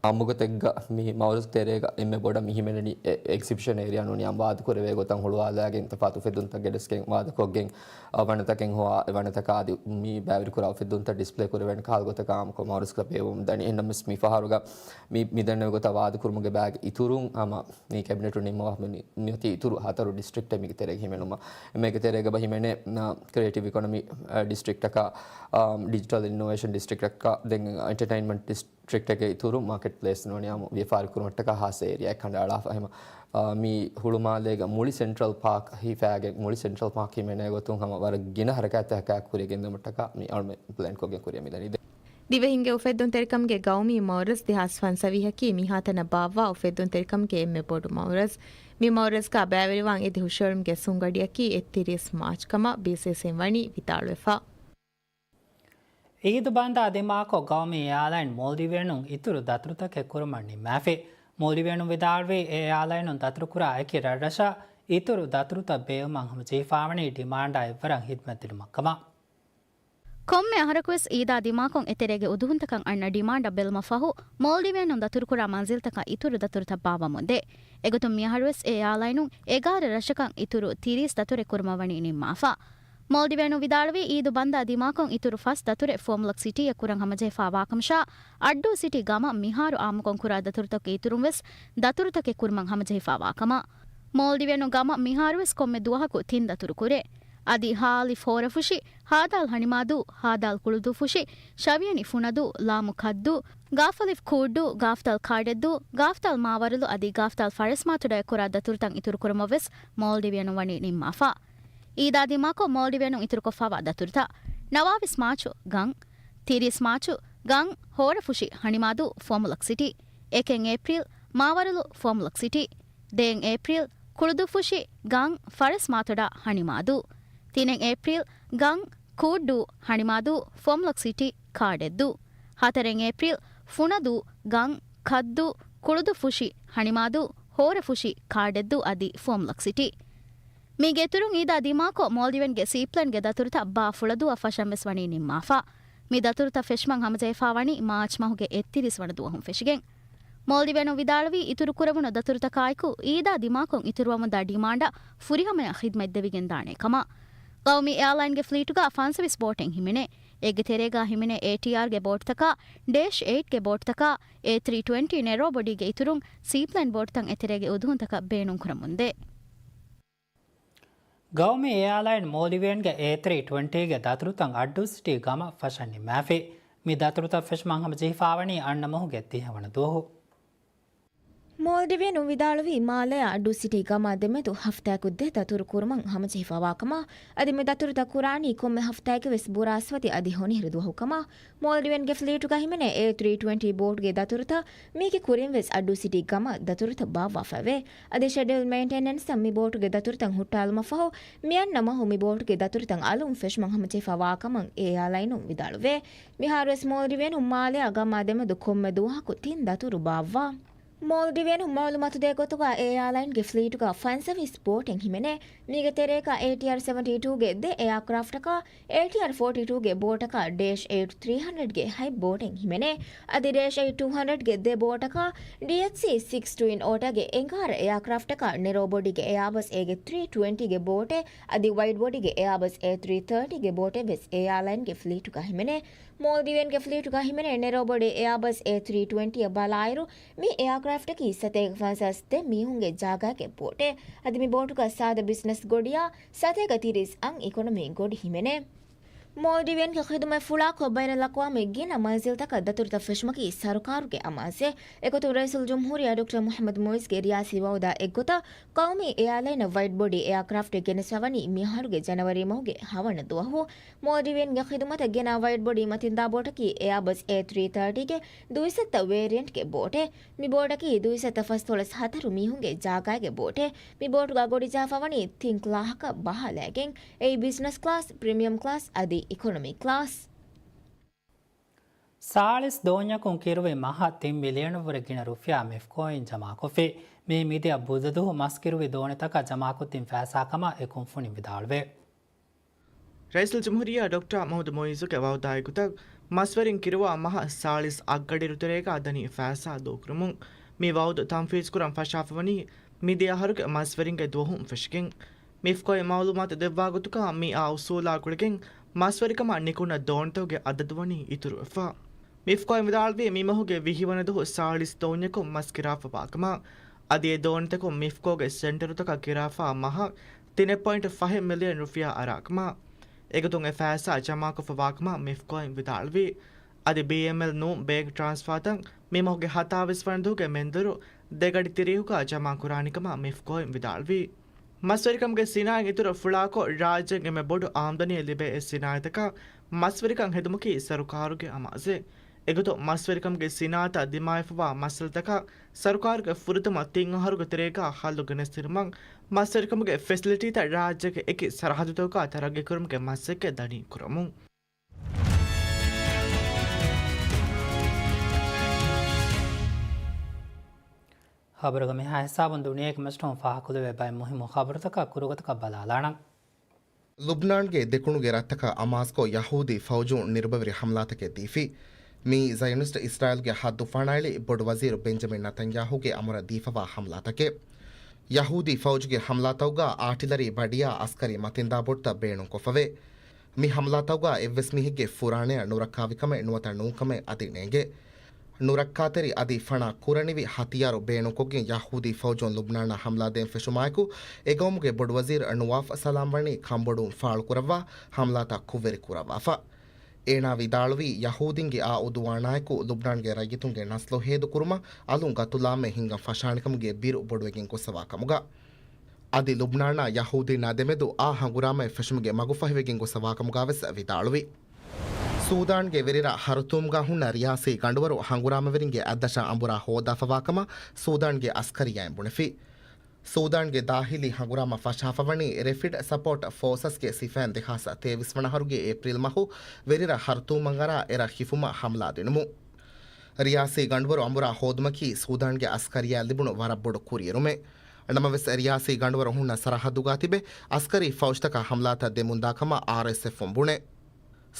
އާއްމުގޮތެއްގަ މި މައުރަޒް ތެރޭގަ އެންމެ ބޮޑަށް މި ހިމެނެނީ އެ-، އެގްޒިބިޝަން އޭރިއާ ނޫނީ އާއްމު ވާދަކުރެވޭ ގޮތަށް ހުޅުވާލައިގެން ތަފާތު އުފެއްދުންތައް ގެނެސްގެން ވާދަކޮށްގެން، އަ، ވަނަތަކެއް ހޮވާ، ވަނަތަކާ އަދި މި ބައިވެރިކުރާ އުފެއްދުންތައް ޑިސްޕްލޭ ކުރެވޭނެ ކަހަލަ ގޮތަކަށް އާއްމުކޮށް މައުރަޒްގަ ބޭއްވަމުން ދަނީ. އެހެންނަމަވެސް މި ފަހަރުގަ މި، މި ދެންނެވި ގޮތަށް ވާދަކުރުމުގެ ބައިގެ އިތުރުން ހަމަ މި ކެބިނެޓުން ނިންމަވާ މި، މިއޮތީ އިތުރު ހަތަރު ޑިސްޓްރިކްޓެއް މީގެ ތެރޭގަ ހިމެނުމަށް. މީގެ ތެރޭގަ ބަ ހިމެނޭ، ނަ، ކްރިއޭޓިވް އިކޮނޮމީ، އަ، ޑިސްޓްރިކްޓަކާ، އާ، ޑިޖިޓަލް އިންނޮވޭޝަން ޑިސްޓްރިކްޓަކާ، ދެން އެންޓަޓައިންމަންޓް ޑިސްޓްރިކްޓެއްގެ އިތުރުން މާކެޓް ޕްލޭސް ނޫނީ އާއްމު ވިޔަފާރި ކުރުމަށްޓަކާ ހާއްސަ އޭރިއާއެއް ކަނޑައަޅާފަ. އެހެމަ، އާ، މި ހުޅުމާލޭގަ މުޅި ސެންޓްރަލް ޕާކް ހިފާގެން، މުޅި ސެންޓްރަލް ޕާކް ހިމެނޭ ގޮތުން ހަމަ ވަރަށް ގިނަ ހަރަކާތްތަކާ ކުރިޔަށް ގެންދިއުމަށްޓަކާ މި އަޅުމެ ޕްލޭންކޮށްގެން ކުރިޔަށް މިދަނީ. ދިވެހިންގެ އުފެއްދުންތެރިކަމުގެ ގައުމީ މައުރަޒް ދެހާސް ފަންސަވީހަކީ މިހާތަނަށް ބާއްވާ އުފެއްދުންތެރިކަމުގެ އެންމެ ބޮޑު މައުރަޒް. މި މައުރަޒްގަ ބައިވެރިވާން އެދި ހުށައެޅުމުގެ ސުނގަޑިއަކީ އެއްތިރީސް މާޗް ކަމަށް ބީސީސީން ވަނީ ވިދާޅުވެފަ. އީދު ބަންދާ ދިމާކޮށް، ގައުމީ އެއާލައިން މޯލްޑިވިއަނުން އިތުރު ދަތުރުތަކެއް ކުރުމަށް ނިންމާފި. މޯލްޑިވިއަނުން ވިދާޅުވީ، އެ އެއާލައިނުން ދަތުރުކުރާ އެކި ރަށްރަށަށް އިތުރު ދަތުރުތައް ބޭއްވުމަށް ހަމަޖެހިފާވަނީ ޑިމާންޑާ އެއްވަރަށް ހިދްމަތްދިނުމަށްކަމަށް. ކޮންމެ އަހަރަކުވެސް އީދާ ދިމާކޮށް އެތެރޭގެ އުދުހުންތަކަށް އަންނަ ޑިމާންޑަށް ބެލުމަށްފަހު، މޯލްޑިވިއަނުން ދަތުރުކުރާ މަންޒިލްތަކަށް އިތުރު ދަތުރުތައް ބާއްވަމުންދޭ. އެގޮތުން މިއަހަރުވެސް އެ އެއާލައިނުން އެގާރަ ރަށަކަށް އިތުރު ތިރީސް ދަތުރެއް ކުރުމަށް ވަނީ ނިންމާފަ. މޯލްޑިވިއަނުން ވިދާޅުވީ، އީދު ބަންދާ ދިމާކޮށް އިތުރު ފަސް ދަތުރެއް ފުވައްމުލަކް ސިޓީއަށް ކުރަން ހަމަޖެހިފާވާކަމަށާ، އައްޑޫ ސިޓީ ގަމަށް މިހާރު އާއްމުކޮށް ކުރާ ދަތުރުތަކުގެ އިތުރުންވެސް ދަތުރުތަކެއް ކުރުމަށް ހަމަޖެހިފާވާކަމަށް. މޯލްޑިވިއަނު ގަމަށް މިހާރުވެސް ކޮންމެ ދުވަހަކު ތިން ދަތުރު ކުރޭ. އަދި ހާލިފް ހޯރަފުށި، ހާދާލް ހަނިމާދޫ، ހާދާލް ކުޅުދޫފުށި، ޝަވިޔަނި ފުނަދޫ، ލާމު ކައްދޫ، ގާފަލިފް ކޫއްޑޫ، ގާފްތަލް ކާޑެއްދޫ، ގާފްތަލް މާވަރުލު އަދި ގާފްތަލް ފަރެސްމާތޮޑާއެއް ކުރާ ދަތުރުތައް އިތުރުކުރުމަށްވެސް މޯލްޑިވިއަނުން ވަނީ ނިންމާފަ. އީދާ ދިމާކޮށް މޯލްޑިވިއަނުން އިތުރުކޮށްފާވާ ދަތުރުތައް، ނަވާވީސް މާޗު، ގަން، ތިރީސް މާޗު، ގަން، ހޯރަފުށި، ހަނިމާދޫ، ފުވައްމުލަކް ސިޓީ، އެކެއް އޭޕްރީލް، މާވަރުލު، ފުވައްމުލަކް ސިޓީ، ދޭއް އޭޕްރީލް، ކުޅުދޫފުށި، ގަން، ފަރެސްމާތޮޑާ، ހަނިމާދޫ، ތިނެއް އޭޕްރީލް، ގަން، ކޫއްޑޫ، ހަނިމާދޫ، ފުވައްމުލަކް ސިޓީ، ކާޑެއްދޫ، ހަތަރެއް އޭޕްރީލް، ފުނަދޫ، ގަން، ކައްދޫ، ކުޅުދޫފުށި، ހަނިމާދޫ، ހޯރަފުށި، ކާޑެއްދޫ އަދި ފުވައްމުލަކް ސިޓީ. މީގެ އިތުރުން އީދާ ދިމާކޮށް، މޯލްޑިވިއަންގެ ސީޕްލޭންގެ ދަތުރުތައް ބާ ފުޅަދޫއަށް ފަށަން ވެސް ވަނީ ނިންމާފަ. މި ދަތުރުތައް ފެށުމަށް ހަމަޖެހިފާވަނީ މާޗް މަހުގެ އެއްތިރީސް ވަނަ ދުވަހުން ފެށިގެން. މޯލްޑިވިއަނުން ވިދާޅުވީ، އިތުރުކުރެވުނު ދަތުރުތަކާއެކު އީދާ ދިމާކޮށް އިތުރުވަމުންދާ ޑިމާންޑަށް ފުރިހަމަޔަށް ޚިދްމަތް ދެވިގެންދާނެ ކަމަށް. ގައުމީ އެއާލައިންގެ ފްލީޓުގަ ފަންސަވީސް ބޯޓެއް ހިމެނޭ. އޭގެ ތެރޭގަ ހިމެނޭ އޭޓީއާރްގެ ބޯޓުތަކާ، ޑޭޝް އެއިޓްގެ ބޯޓުތަކާ، އޭ ތްރީ ޓްވެންޓީ ނެރޯ ބޮޑީގެ އިތުރުން ސީޕްލޭން ބޯޓުތައް އެތެރޭގެ އުދުހުންތަކަށް ބޭނުންކުރަމުންދޭ. ގައުމީ އެއާލައިން މޯލްޑިވިއަންގެ އޭ ތްރީ ޓްވެންޓީގެ ދަތުރުތައް އައްޑޫ ސިޓީ ގަމަށް ފަށަން ނިންމާފި. މި ދަތުރުތައް ފެށުމަށް ހަމަޖެހިފާވަނީ އަންނަ މަހުގެ ތިހަވަނަ ދުވަހު. މޯލްޑިވިއަނުން ވިދާޅުވީ، މާލެއާ އައްޑޫ ސިޓީ ގަމާ ދެމެދު ހަފްތާއަކު ދެ ދަތުރު ކުރުމަށް ހަމަޖެހިފާވާކަމަށް. އަދި މި ދަތުރުތައް ކުރާނީ ކޮންމެ ހަފްތާއެކުވެސް ބުރާސްފަތި އަދި ހޮނިހިރު ދުވަހު ކަމަށް. މޯލްޑިވިއަންގެ ފްލީޓުގަ ހިމެނޭ އޭ ތްރީ ޓްވެންޓީ ބޯޓުގެ ދަތުރުތައް މީގެ ކުރިން ވެސް އައްޑޫ ސިޓީ ގަމަށް ދަތުރުތައް ބާއްވާފައެވެ. އަދި ޝެޑިއުލް މެއިންޓެނަންސްއަށް މި ބޯޓުގެ ދަތުރުތައް ހުއްޓާލުމަށްފަހު، މިއަންނަ މަހު މި ބޯޓުގެ ދަތުރުތައް އަލުން ފެށުމަށް ހަމަޖެހިފާވާކަމަށް އެއާލައިނުން ވިދާޅުވޭ. މިހާރުވެސް މޯލްޑިވިއަނުން މާލެއާ ގަމާ ދެމެދު ކޮންމެ ދުވަހަކު ތިން ދަތުރު ބާއްވާ. މޯލްޑިވިއަން މައުލޫމާތު ދޭ ގޮތުގަ އެއާލައިންގެ ފްލީޓުގަ ފަންސަވީސް ބޯޓެއް ހިމެނޭ. މީގެ ތެރޭގަ އޭޓީއާރް ސެވެންޓީ ޓޫގެ ދެ އެއާކްރާފްޓަކާ، އޭޓީއާރް ފޯޓީ ޓޫގެ ބޯޓަކާ، ޑޭޝް އެއިޓް ތްރީ ހަންޑްރެޑްގެ ހަތް ބޯޓެއް ހިމެނޭ. އަދި ޑޭޝް އެއިޓް ޓޫ ހަންޑްރެޑްގެ ދެ ބޯޓަކާ، ޑީއެޗްސީ ސިކްސް ޓްވިން އޯޓާގެ އެނގާރަ އެއާކްރާފްޓަކާ، ނެރޯ ބޮޑީގެ އެއާބަސް އޭގެ ތްރީ ޓްވެންޓީގެ ބޯޓެއް، އަދި ވައިޑް ބޮޑީގެ އެއާބަސް އޭ ތްރީ ތާޓީގެ ބޯޓެއް ވެސް އެއާލައިންގެ ފްލީޓުގަ ހިމެނޭ. މޯލްޑިވިއަންގެ ފްލީޓުގަ ހިމެނޭ ނެރޯ ބޮޑީ އެއާބަސް އޭ ތްރީ ޓްވެންޓީއަށް ބަލާއިރު، މި އެއާކްރާފްޓަކީ ސަތޭކަ ފަންސާސް ދެ މީހުންގެ ޖާގައިގެ ބޯޓެއް. އަދި މި ބޯޓުގަ ސާދަ ބިޒްނަސް ގޮޑިއާ، ސަތޭކަ ތިރީސް އަށް އިކޮނޮމީ ގޮޑި ހިމެނޭ. މޯލްޑިވިއަންގެ ޚިދުމަތް ފުޅާކޮށް، ބައިނަލްއަޤްވާމީ ގިނަ މަންޒިލްތަކަށް ދަތުރުތައް ފެށުމަކީ ސަރުކާރުގެ އަމާޒެއް. އެގޮތުން ރައީސުލްޖުމްހޫރިއްޔާ ޑޮކްޓަރ މުޙައްމަދު މުޢިއްޒުގެ ރިޔާސީ ވައުދާ އެއްގޮތަށް، ޤައުމީ އެއާލައިނަށް ވައިޑް ބޮޑީ އެއާކްރާފްޓެއް ގެނެސްފަވަނީ މިއަހަރުގެ ޖަނަވަރީ މަހުގެ ހަވަނަ ދުވަހު. މޯލްޑިވިއަންގެ ޚިދުމަތަށް ގެނާ ވައިޑް ބޮޑީ މަތިންދާ ބޯޓަކީ އެއާބަސް އޭ ތްރީ ތާޓީގެ ދުއިސައްތަ ވޭރިއަންޓްގެ ބޯޓެއް. މި ބޯޓަކީ ދުއިސައްތަ ފަސްދޮޅަސް ހަތަރު މީހުންގެ ޖާގައިގެ ބޯޓެއް. މި ބޯޓުގަ ގޮޑިޖަހާފަވަނީ ތިން ކްލާހަކަށް ބަހާލައިގެން. އެއީ ބިޒްނަސް ކްލާސް، ޕްރީމިއަމް ކްލާސް އަދި އިކޮނޮމީ ކްލާސް. ސާޅީސް ދޯންޏަކުން ކިރުވި މަހަށް ތިން މިލިއަނަށްވުރެ ގިނަ ރުފިޔާ މިފްކޯއިން ޖަމާކޮށްފި. މިއީ މިދިޔަ ބުދަދުވަހު މަސް ކިރުވި ދޯނިތަކަށް ޖަމާކޮށްދިން ފައިސާ ކަމަށް އެ ކުންފުނިން ވިދާޅުވޭ. ރައީސުލްޖުމްހޫރިއްޔާ ޑޮކްޓަރ މުޙައްމަދު މުޢިއްޒުގެ ވައުދާއެއްގޮތަށް، މަސްވެރިން ކިރުވާ މަހަށް ސާޅީސް އަށްގަޑިއިރުތެރޭގަ ދަނީ ފައިސާ ދޫކުރަމުން. މި ވައުދު ތަންފީޒުކުރަން ފަށާފަވަނީ މިދިޔަ އަހަރުގެ މަސްވެރިންގެ ދުވަހުން ފެށިގެން. މިފްކޯއިން މައުލޫމާތު ދެއްވާ ގޮތުގަ، މިއާ އުސޫލާ ގުޅިގެން މަސްވެރިކަމަށް ނިކުންނަ ދޯނިތަކުގެ އަދަދު ވަނީ އިތުރުވެފަ. މިފްކޯއިން ވިދާޅުވީ، މި މަހުގެ ވިހި ވަނަ ދުވަހު ސާޅީސް ދޯންޏަކުން މަސް ކިރާފަވާކަމަށް. އަދި އެ ދޯނިތަކުން މިފްކޯގެ ސެންޓަރުތަކަށް ކިރާފަ މަހަށް ތިނެއް ޕޮއިންޓު ފަހެއް މިލިއަން ރުފިޔާ އަރާކަމަށް. އެގޮތުން އެ ފައިސާ ޖަމާކޮށްފަވާކަމަށް މިފްކޯއިން ވިދާޅުވީ. އަދި ބީއެމްއެލް ނޫން ބޭންކް ޓްރާންސްފާތައް މި މަހުގެ ހަތާވީސް ވަނަ ދުވަހުގެ މެންދުރު ދެގަޑި ތިރީހުގަ ޖަމާކުރާނެކަމަށް މިފްކޯއިން ވިދާޅުވީ. މަސްވެރިކަމުގެ ސިނާއަތް އިތުރަށް ފުޅާކޮށް، ރާއްޖޭގެ އެންމެ ބޮޑު އާމްދަނީ ލިބޭ އެއް ސިނާއަތަކަށް މަސްވެރިކަން ހެދުމަކީ ސަރުކާރުގެ އަމާޒެއް. އެގޮތުން މަސްވެރިކަމުގެ ސިނާއަތަށް ދިމާވެފަވާ މައްސަލަތަކަށް ސަރުކާރުގެ ފުރަތަމަ ތިން އަހަރުގެ ތެރޭގަ ހައްލު ގެނެސްދިނުމަށް މަސްވެރިކަމުގެ ފެސިލިޓީތައް ރާއްޖޭގެ އެކި ސަރަހައްދުތަކުގަ ތަރައްގީކުރުމުގެ މަސައްކަތް ދަނީ ކުރަމުން. ޚަބަރުގެ މިހާ ހިސާބުން ދުނިޔޭގެ މެޗްޓައުން ފާހަގަކުރެވޭ ބައެއް މުހިއްމު ޚަބަރުތަކާ ކުރުގަތަކަށް ބަލާލާނަން. ލުބްނާންގެ ދެކުނުގެ ރަށްތަކަށް އަމާޒުކޮށް، ޔަހޫދީ ފައުޖުން ނިރުބަވެރި ހަމްލާތަކެއް ދީފި. މިއީ ޒަޔަނިސްޓް އިސްރާއީލްގެ ހައްދު ފަނާއެޅި ބޮޑު ވަޒީރު ބެންޖަމިން ނަތަންޔާހޫގެ އަމުރަށް ދީފަވާ ހަމްލާތަކެއް. ޔަހޫދީ ފައުޖުގެ ހަމްލާތަކުގަ އާޓިލަރީ ބަޑިޔާ އަސްކަރީ މަތިންދާ ބޮޑުތައް ބޭނުންކޮށްފަވޭ. މި ހަމްލާތަކުގަ އެއްވެސް މީހެއްގެ ފުރާނަޔަށް ނުރައްކާވިކަމެއް ނުވަތަ ނޫންކަމެއް އަދި ނޭނގެ. ނުރައްކާތެރި އަދި ފަނާ ކުރަނިވި ހަތިޔާރު ބޭނުންކޮށްގެން ޔަހޫދީ ފައުޖުން ލުބްނާނަށް ހަމްލާ ދޭން ފެށުމާއެކު، އެގައުމުގެ ބޮޑުވަޒީރު ނުވާފް ސަލާމް ވަނީ ކަންބޮޑުވުން ފާޅުކުރައްވާ ހަމްލާތައް ކުށްވެރި ކުރައްވާފަ. އޭނާ ވިދާޅުވީ، ޔަހޫދީންގެ އާ އުދުވާނާއެކު ލުބްނާންގެ ރައްޔިތުންގެ ނަސްލު ހޭދަކުރުމަށް އަލުން ގަތުލާމެ ހިނގަން ފަށާނެކަމުގެ ބިރު ބޮޑުވެގެން ގޮސްފަވާ ކަމުގަ. އަދި ލުބްނާނާ ޔަހޫދީންނާ ދެމެދު އާ ހަނގުރާމައެއް ފެށުމުގެ މަގުފަހިވެގެން ގޮސްފަވާކަމުގަވެސް ވިދާޅުވި. ސޫދާންގެ ވެރިރަށް ހަރުތޫމްގަ ހުންނަ ރިޔާސީ ގަނޑުވަރު ހަނގުރާމަވެރިންގެ އަތްދަށަށް އަނބުރާ ހޯދާފަވާކަމަށް ސޫދާންގެ އަސްކަރިޔާއިން ބުނެފި. ސޫދާންގެ ދާހިލީ ހަނގުރާމަ ފަށާފަވަނީ ރެޕިޑް ސަޕޯޓް ފޯސަސްގެ ސިފައިން ދެހާސް ތޭވީސް ވަނަ އަހަރުގެ އޭޕްރީލް މަހު ވެރިރަށް ހަރުތޫމަށް އަރާ އެރަށް ހިފުމަށް ހަމްލާ ދިނުމުން. ރިޔާސީ ގަނޑުވަރު އަނބުރާ ހޯދުމަކީ ސޫދާންގެ އަސްކަރިޔާ ލިބުނު ވަރަށް ބޮޑު ކުރިއެރުމެއް. ނަމަވެސް، ރިޔާސީ ގަނޑުވަރު ހުންނަ ސަރަހައްދުގާ ތިބެ އަސްކަރީ ފައުޖުތަކަށް ހަމްލާތައް ދެމުންދާ ކަމަށް އާރްއެސްއެފުން ބުނޭ.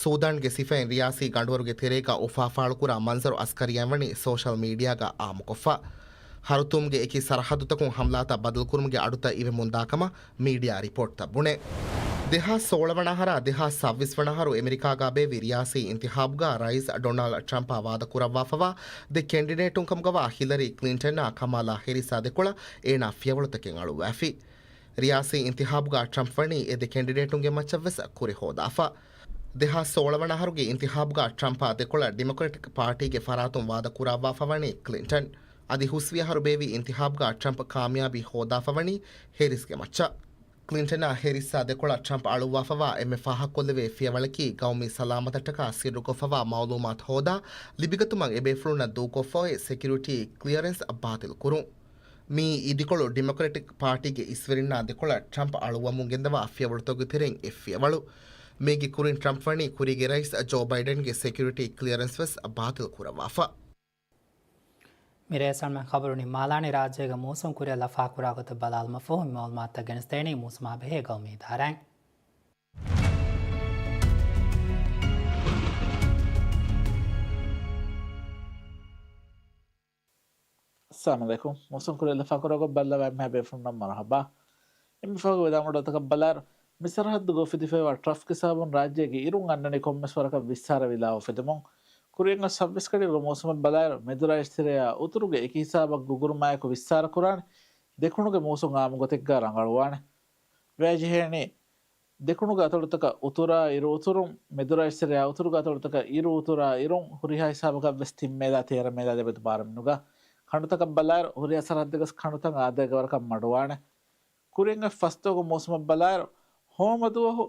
ސޫދާންގެ ސިފައިން ރިޔާސީ ގަނޑުވަރުގެ ތެރޭގަ އުފާ ފާޅުކުރާ މަންޒަރު އަސްކަރިޔާއިން ވަނީ ސޯޝަލް މީޑިއާގަ އާއްމުކޮށްފަ. ހަރުތޫމްގެ އެކި ސަރަހައްދުތަކުން ހަމްލާތައް ބަދަލުކުރުމުގެ އަޑުތައް އިވެމުންދާ ކަމަށް މީޑިއާ ރިޕޯޓްތައް ބުނޭ. ދެހާސް ސޯޅަ ވަނަ އަހަރާ ދެހާސް ސައްވީސް ވަނަ އަހަރު އެމެރިކާގާ ބޭއްވި ރިޔާސީ އިންތިހާބުގަ ރައީސް ޑޮނާލްޑް ޓްރަމްޕާ ވާދަ ކުރައްވާފަވާ ދެ ކެންޑިޑޭޓުން ކަމުގަވާ ހިލަރީ ކްލިންޓަންއާ ކަމާލާ ހެރިސްއާ ދެކޮޅަށް އޭނާ ފިޔަވަޅުތަކެއް އަޅުއްވައިފި. ރިޔާސީ އިންތިހާބުގަ ޓްރަމްޕް ވަނީ އެ ދެ ކެންޑިޑޭޓުންގެ މައްޗަށްވެސް ކުރި ހޯދާފަ. ދެހާސް ސޯޅަ ވަނަ އަހަރުގެ އިންތިހާބުގަ ޓްރަމްޕާ ދެކޮޅަށް ޑިމޮކްރެޓިކް ޕާޓީގެ ފަރާތުން ވާދަ ކުރައްވާފަ ވަނީ ކްލިންޓަން. އަދި ހުސްވި އަހަރު ބޭއްވި އިންތިހާބުގަ ޓްރަމްޕް ކާމިޔާބީ ހޯދާފަ ވަނީ ހެރިސްގެ މައްޗަށް. ކްލިންޓަނާ ހެރިސްއާ ދެކޮޅަށް ޓްރަމްޕް އަޅުއްވާފަވާ އެންމެ ފާހަގަކޮށްލެވޭ ފިޔަވަޅަކީ ގައުމީ ސަލާމަތަށްޓަކާ ސިއްރުކޮށްފަވާ މައުލޫމާތު ހޯދާ ލިބިގަތުމަށް އެބޭފުޅުންނަށް ދޫކޮށްފައި ސެކިއުރިޓީ ކްލިއަރެންސް ބާތިލްކުރުން. މިއީ އިދިކޮޅު ޑިމޮކްރެޓިކް ޕާޓީގެ އިސްވެރިންނާ ދެކޮޅަށް ޓްރަމްޕް އަޅުއްވަމުން ގެންދަވާ ފިޔަވަޅުތަކުގެ ތެރެއިން އެއް ފިޔަވަޅު. މީގެ ކުރިން ޓްރަމްޕް ވަނީ ކުރީގެ ރައީސް ޖޯ ބައިޑެންގެ ސެކިއުރިޓީ ކްލިއަރެންސް ވެސް ބާތިލް ކުރައްވާފަ. މިރޭ ސަލްމަން ޚަބަރު ނިންމާލާނީ ރާއްޖޭގެ މޫސުން ކުރިއަށް ލަފާކުރާ ގޮތަށް ބަލާލުމަށްފަހު މި މައުލޫމާތުތައް ގެނެސްދޭނީ މޫސުމާ ބެހޭ ގައުމީ އިދާރާއިން. އައްސަލާމު ޢަލައިކުމް. މޫސުން ކުރިއަށް ލަފާކުރާ ގޮތް ބައްލަވާ އެންމެހާ ބޭފުޅުންނަށް މަރުޙަބާ. އެންމެ ފަހުގެ ވެލާމަޑުތަކަށް ބަލާއިރު، މި ސަރަހައްދުގަ އުފެދިފައިވާ ޓްރަފްގެ ސަބަބުން ރާއްޖޭގެ އިރުން އަންނަނީ ކޮންމެސް ވަރަކަށް ވިއްސާރަ ވިލާ އުފެދުމުން. ކުރިއަށް އޮތް ސައްބީސް ގަޑިއިރުގެ މޫސުމަށް ބަލާއިރު، މެދުރާއްޖެ ތެރެއާ އުތުރުގެ އެކި ހިސާބަށް ގުގުރުމާއެކު ވިއްސާރަ ކުރާނެ. ދެކުނުގެ މޫސުން އާއްމު ގޮތެއްގަ ރަނގަޅުވާނެ. ވަޔަށް ޖެހޭނީ ދެކުނުގެ އަތޮޅުތަކަށް އުތުރާ އިރު އުތުރުން، މެދުރާއްޖެ ތެރެއާ އުތުރުގެ އަތޮޅުތަކަށް އިރު އުތުރާ އިރުން، ހުރިހާ ހިސާބަކަށް ވެސް ތިން މޭލާ ތޭރަ މޭލާ ދެމެދު ބާރަ މިނުގަ. ކަނޑުތަކަށް ބަލާއިރު، ހުރިހާ ސަރަހައްދެއްގަސް ކަނޑުތައް އާދައިގެ ވަރަކަށް މަޑުވާނެ. ކުރިއަށް އޮތް ފަސްދުވަހުގެ މޫސުމަށް ބަލާއިރު، ހޯމަ ދުވަހު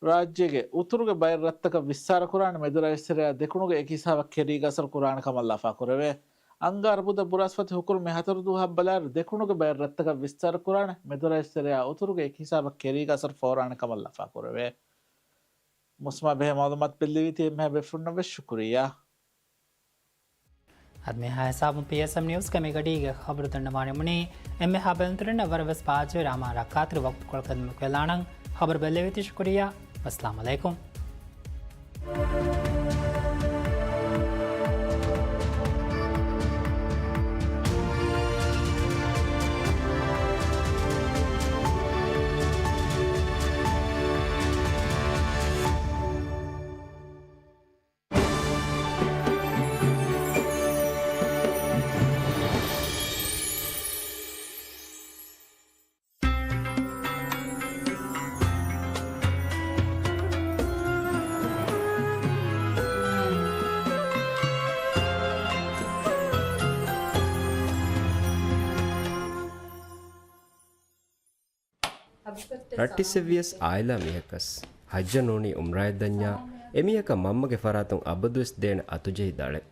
ރާއްޖޭގެ އުތުރުގެ ބައެއް ރަށްތަކަށް ވިއްސާރަ ކުރާނެ، މެދުރާއްޖެ ތެރެއާ ދެކުނުގެ އެކި ހިސާބަށް ކެރީގަ އަސަރު ކުރާނެ ކަމަށް ލަފާ ކުރެވޭ. އަންގަ އަރުބުދަ ބުރަސްފަތި ހުކުރު މި ހަތަރު ދުވަހަށް ބަލާއިރު، ދެކުނުގެ ބައެއް ރަށްތަކަށް ވިއްސާރަ ކުރާނެ، މެދުރާއްޖެ ތެރެއާ އުތުރުގެ އެކި ހިސާބަށް ކެރީގަ އަސަރު ފޯރާނެ ކަމަށް ލަފާ ކުރެވޭ. މޫސުމާ ބެހޭ މައުލޫމާތު ބެއްލެވީތީ އެންމެހާ ބޭފުޅުންނަށް ވެސް ޝުކުރިއްޔާ. އަދި މިހާ ހިސާބުން ޕީއެސްއެމް ނިއުސްގެ މި ގަޑީގެ ޚަބަރު ދަންނަވާނެ މުނީ. އެންމެހާ ބެލުންތެރިންނަށް ވަރަށް ވެސް ބާއްޖަވެރި އަމާ ރައްކާތެރި ވަގުތުކޮޅަށް ޚިދުމަތް ކޮށްލާނަން. ޚަބަރު ބެއްލެވީތީ ޝުކުރިއްޔާ. އައްސަލާމު ޢަލައިކުމް. ރައްޓިއްސެއްވިޔަސް އާއިލާ މީހަކަސް ޙައްޖަށް ނޫނީ ޢުމްރާއެއް ދަންޏާ، އެމީހަކަށް މަންމަގެ ފަރާތުން އަބަދުވެސް ދޭނެ އަތުޖެހި ދަޅެއް.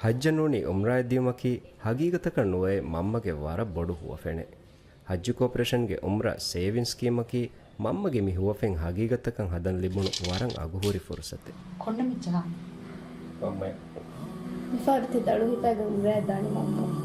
ޙައްޖަށް ނޫނީ ޢުމްރާއެއް ދިޔުމަކީ ޙަޤީޤަތަކަށް ނުވައެއް މަންމަގެ ވަރަށް ބޮޑު ހުވަފެނެއް. ޙައްޖު ކޯޕަރޭޝަންގެ ޢުމްރާ ސޭވިން ސްކީމަކީ މަންމަގެ މި ހުވަފެން ޙަޤީޤަތަކަށް ހަދަން ލިބުނު ވަރަށް އަގުހުރި ފުރުޞަތެއް. ކޮންނަ މިއްޗަކާ؟ މަންމައެއް. މިފަހަރު ތި ދަޅު ހިފާގެން ޢުމްރާއަށް ދާނީ މަންމަ.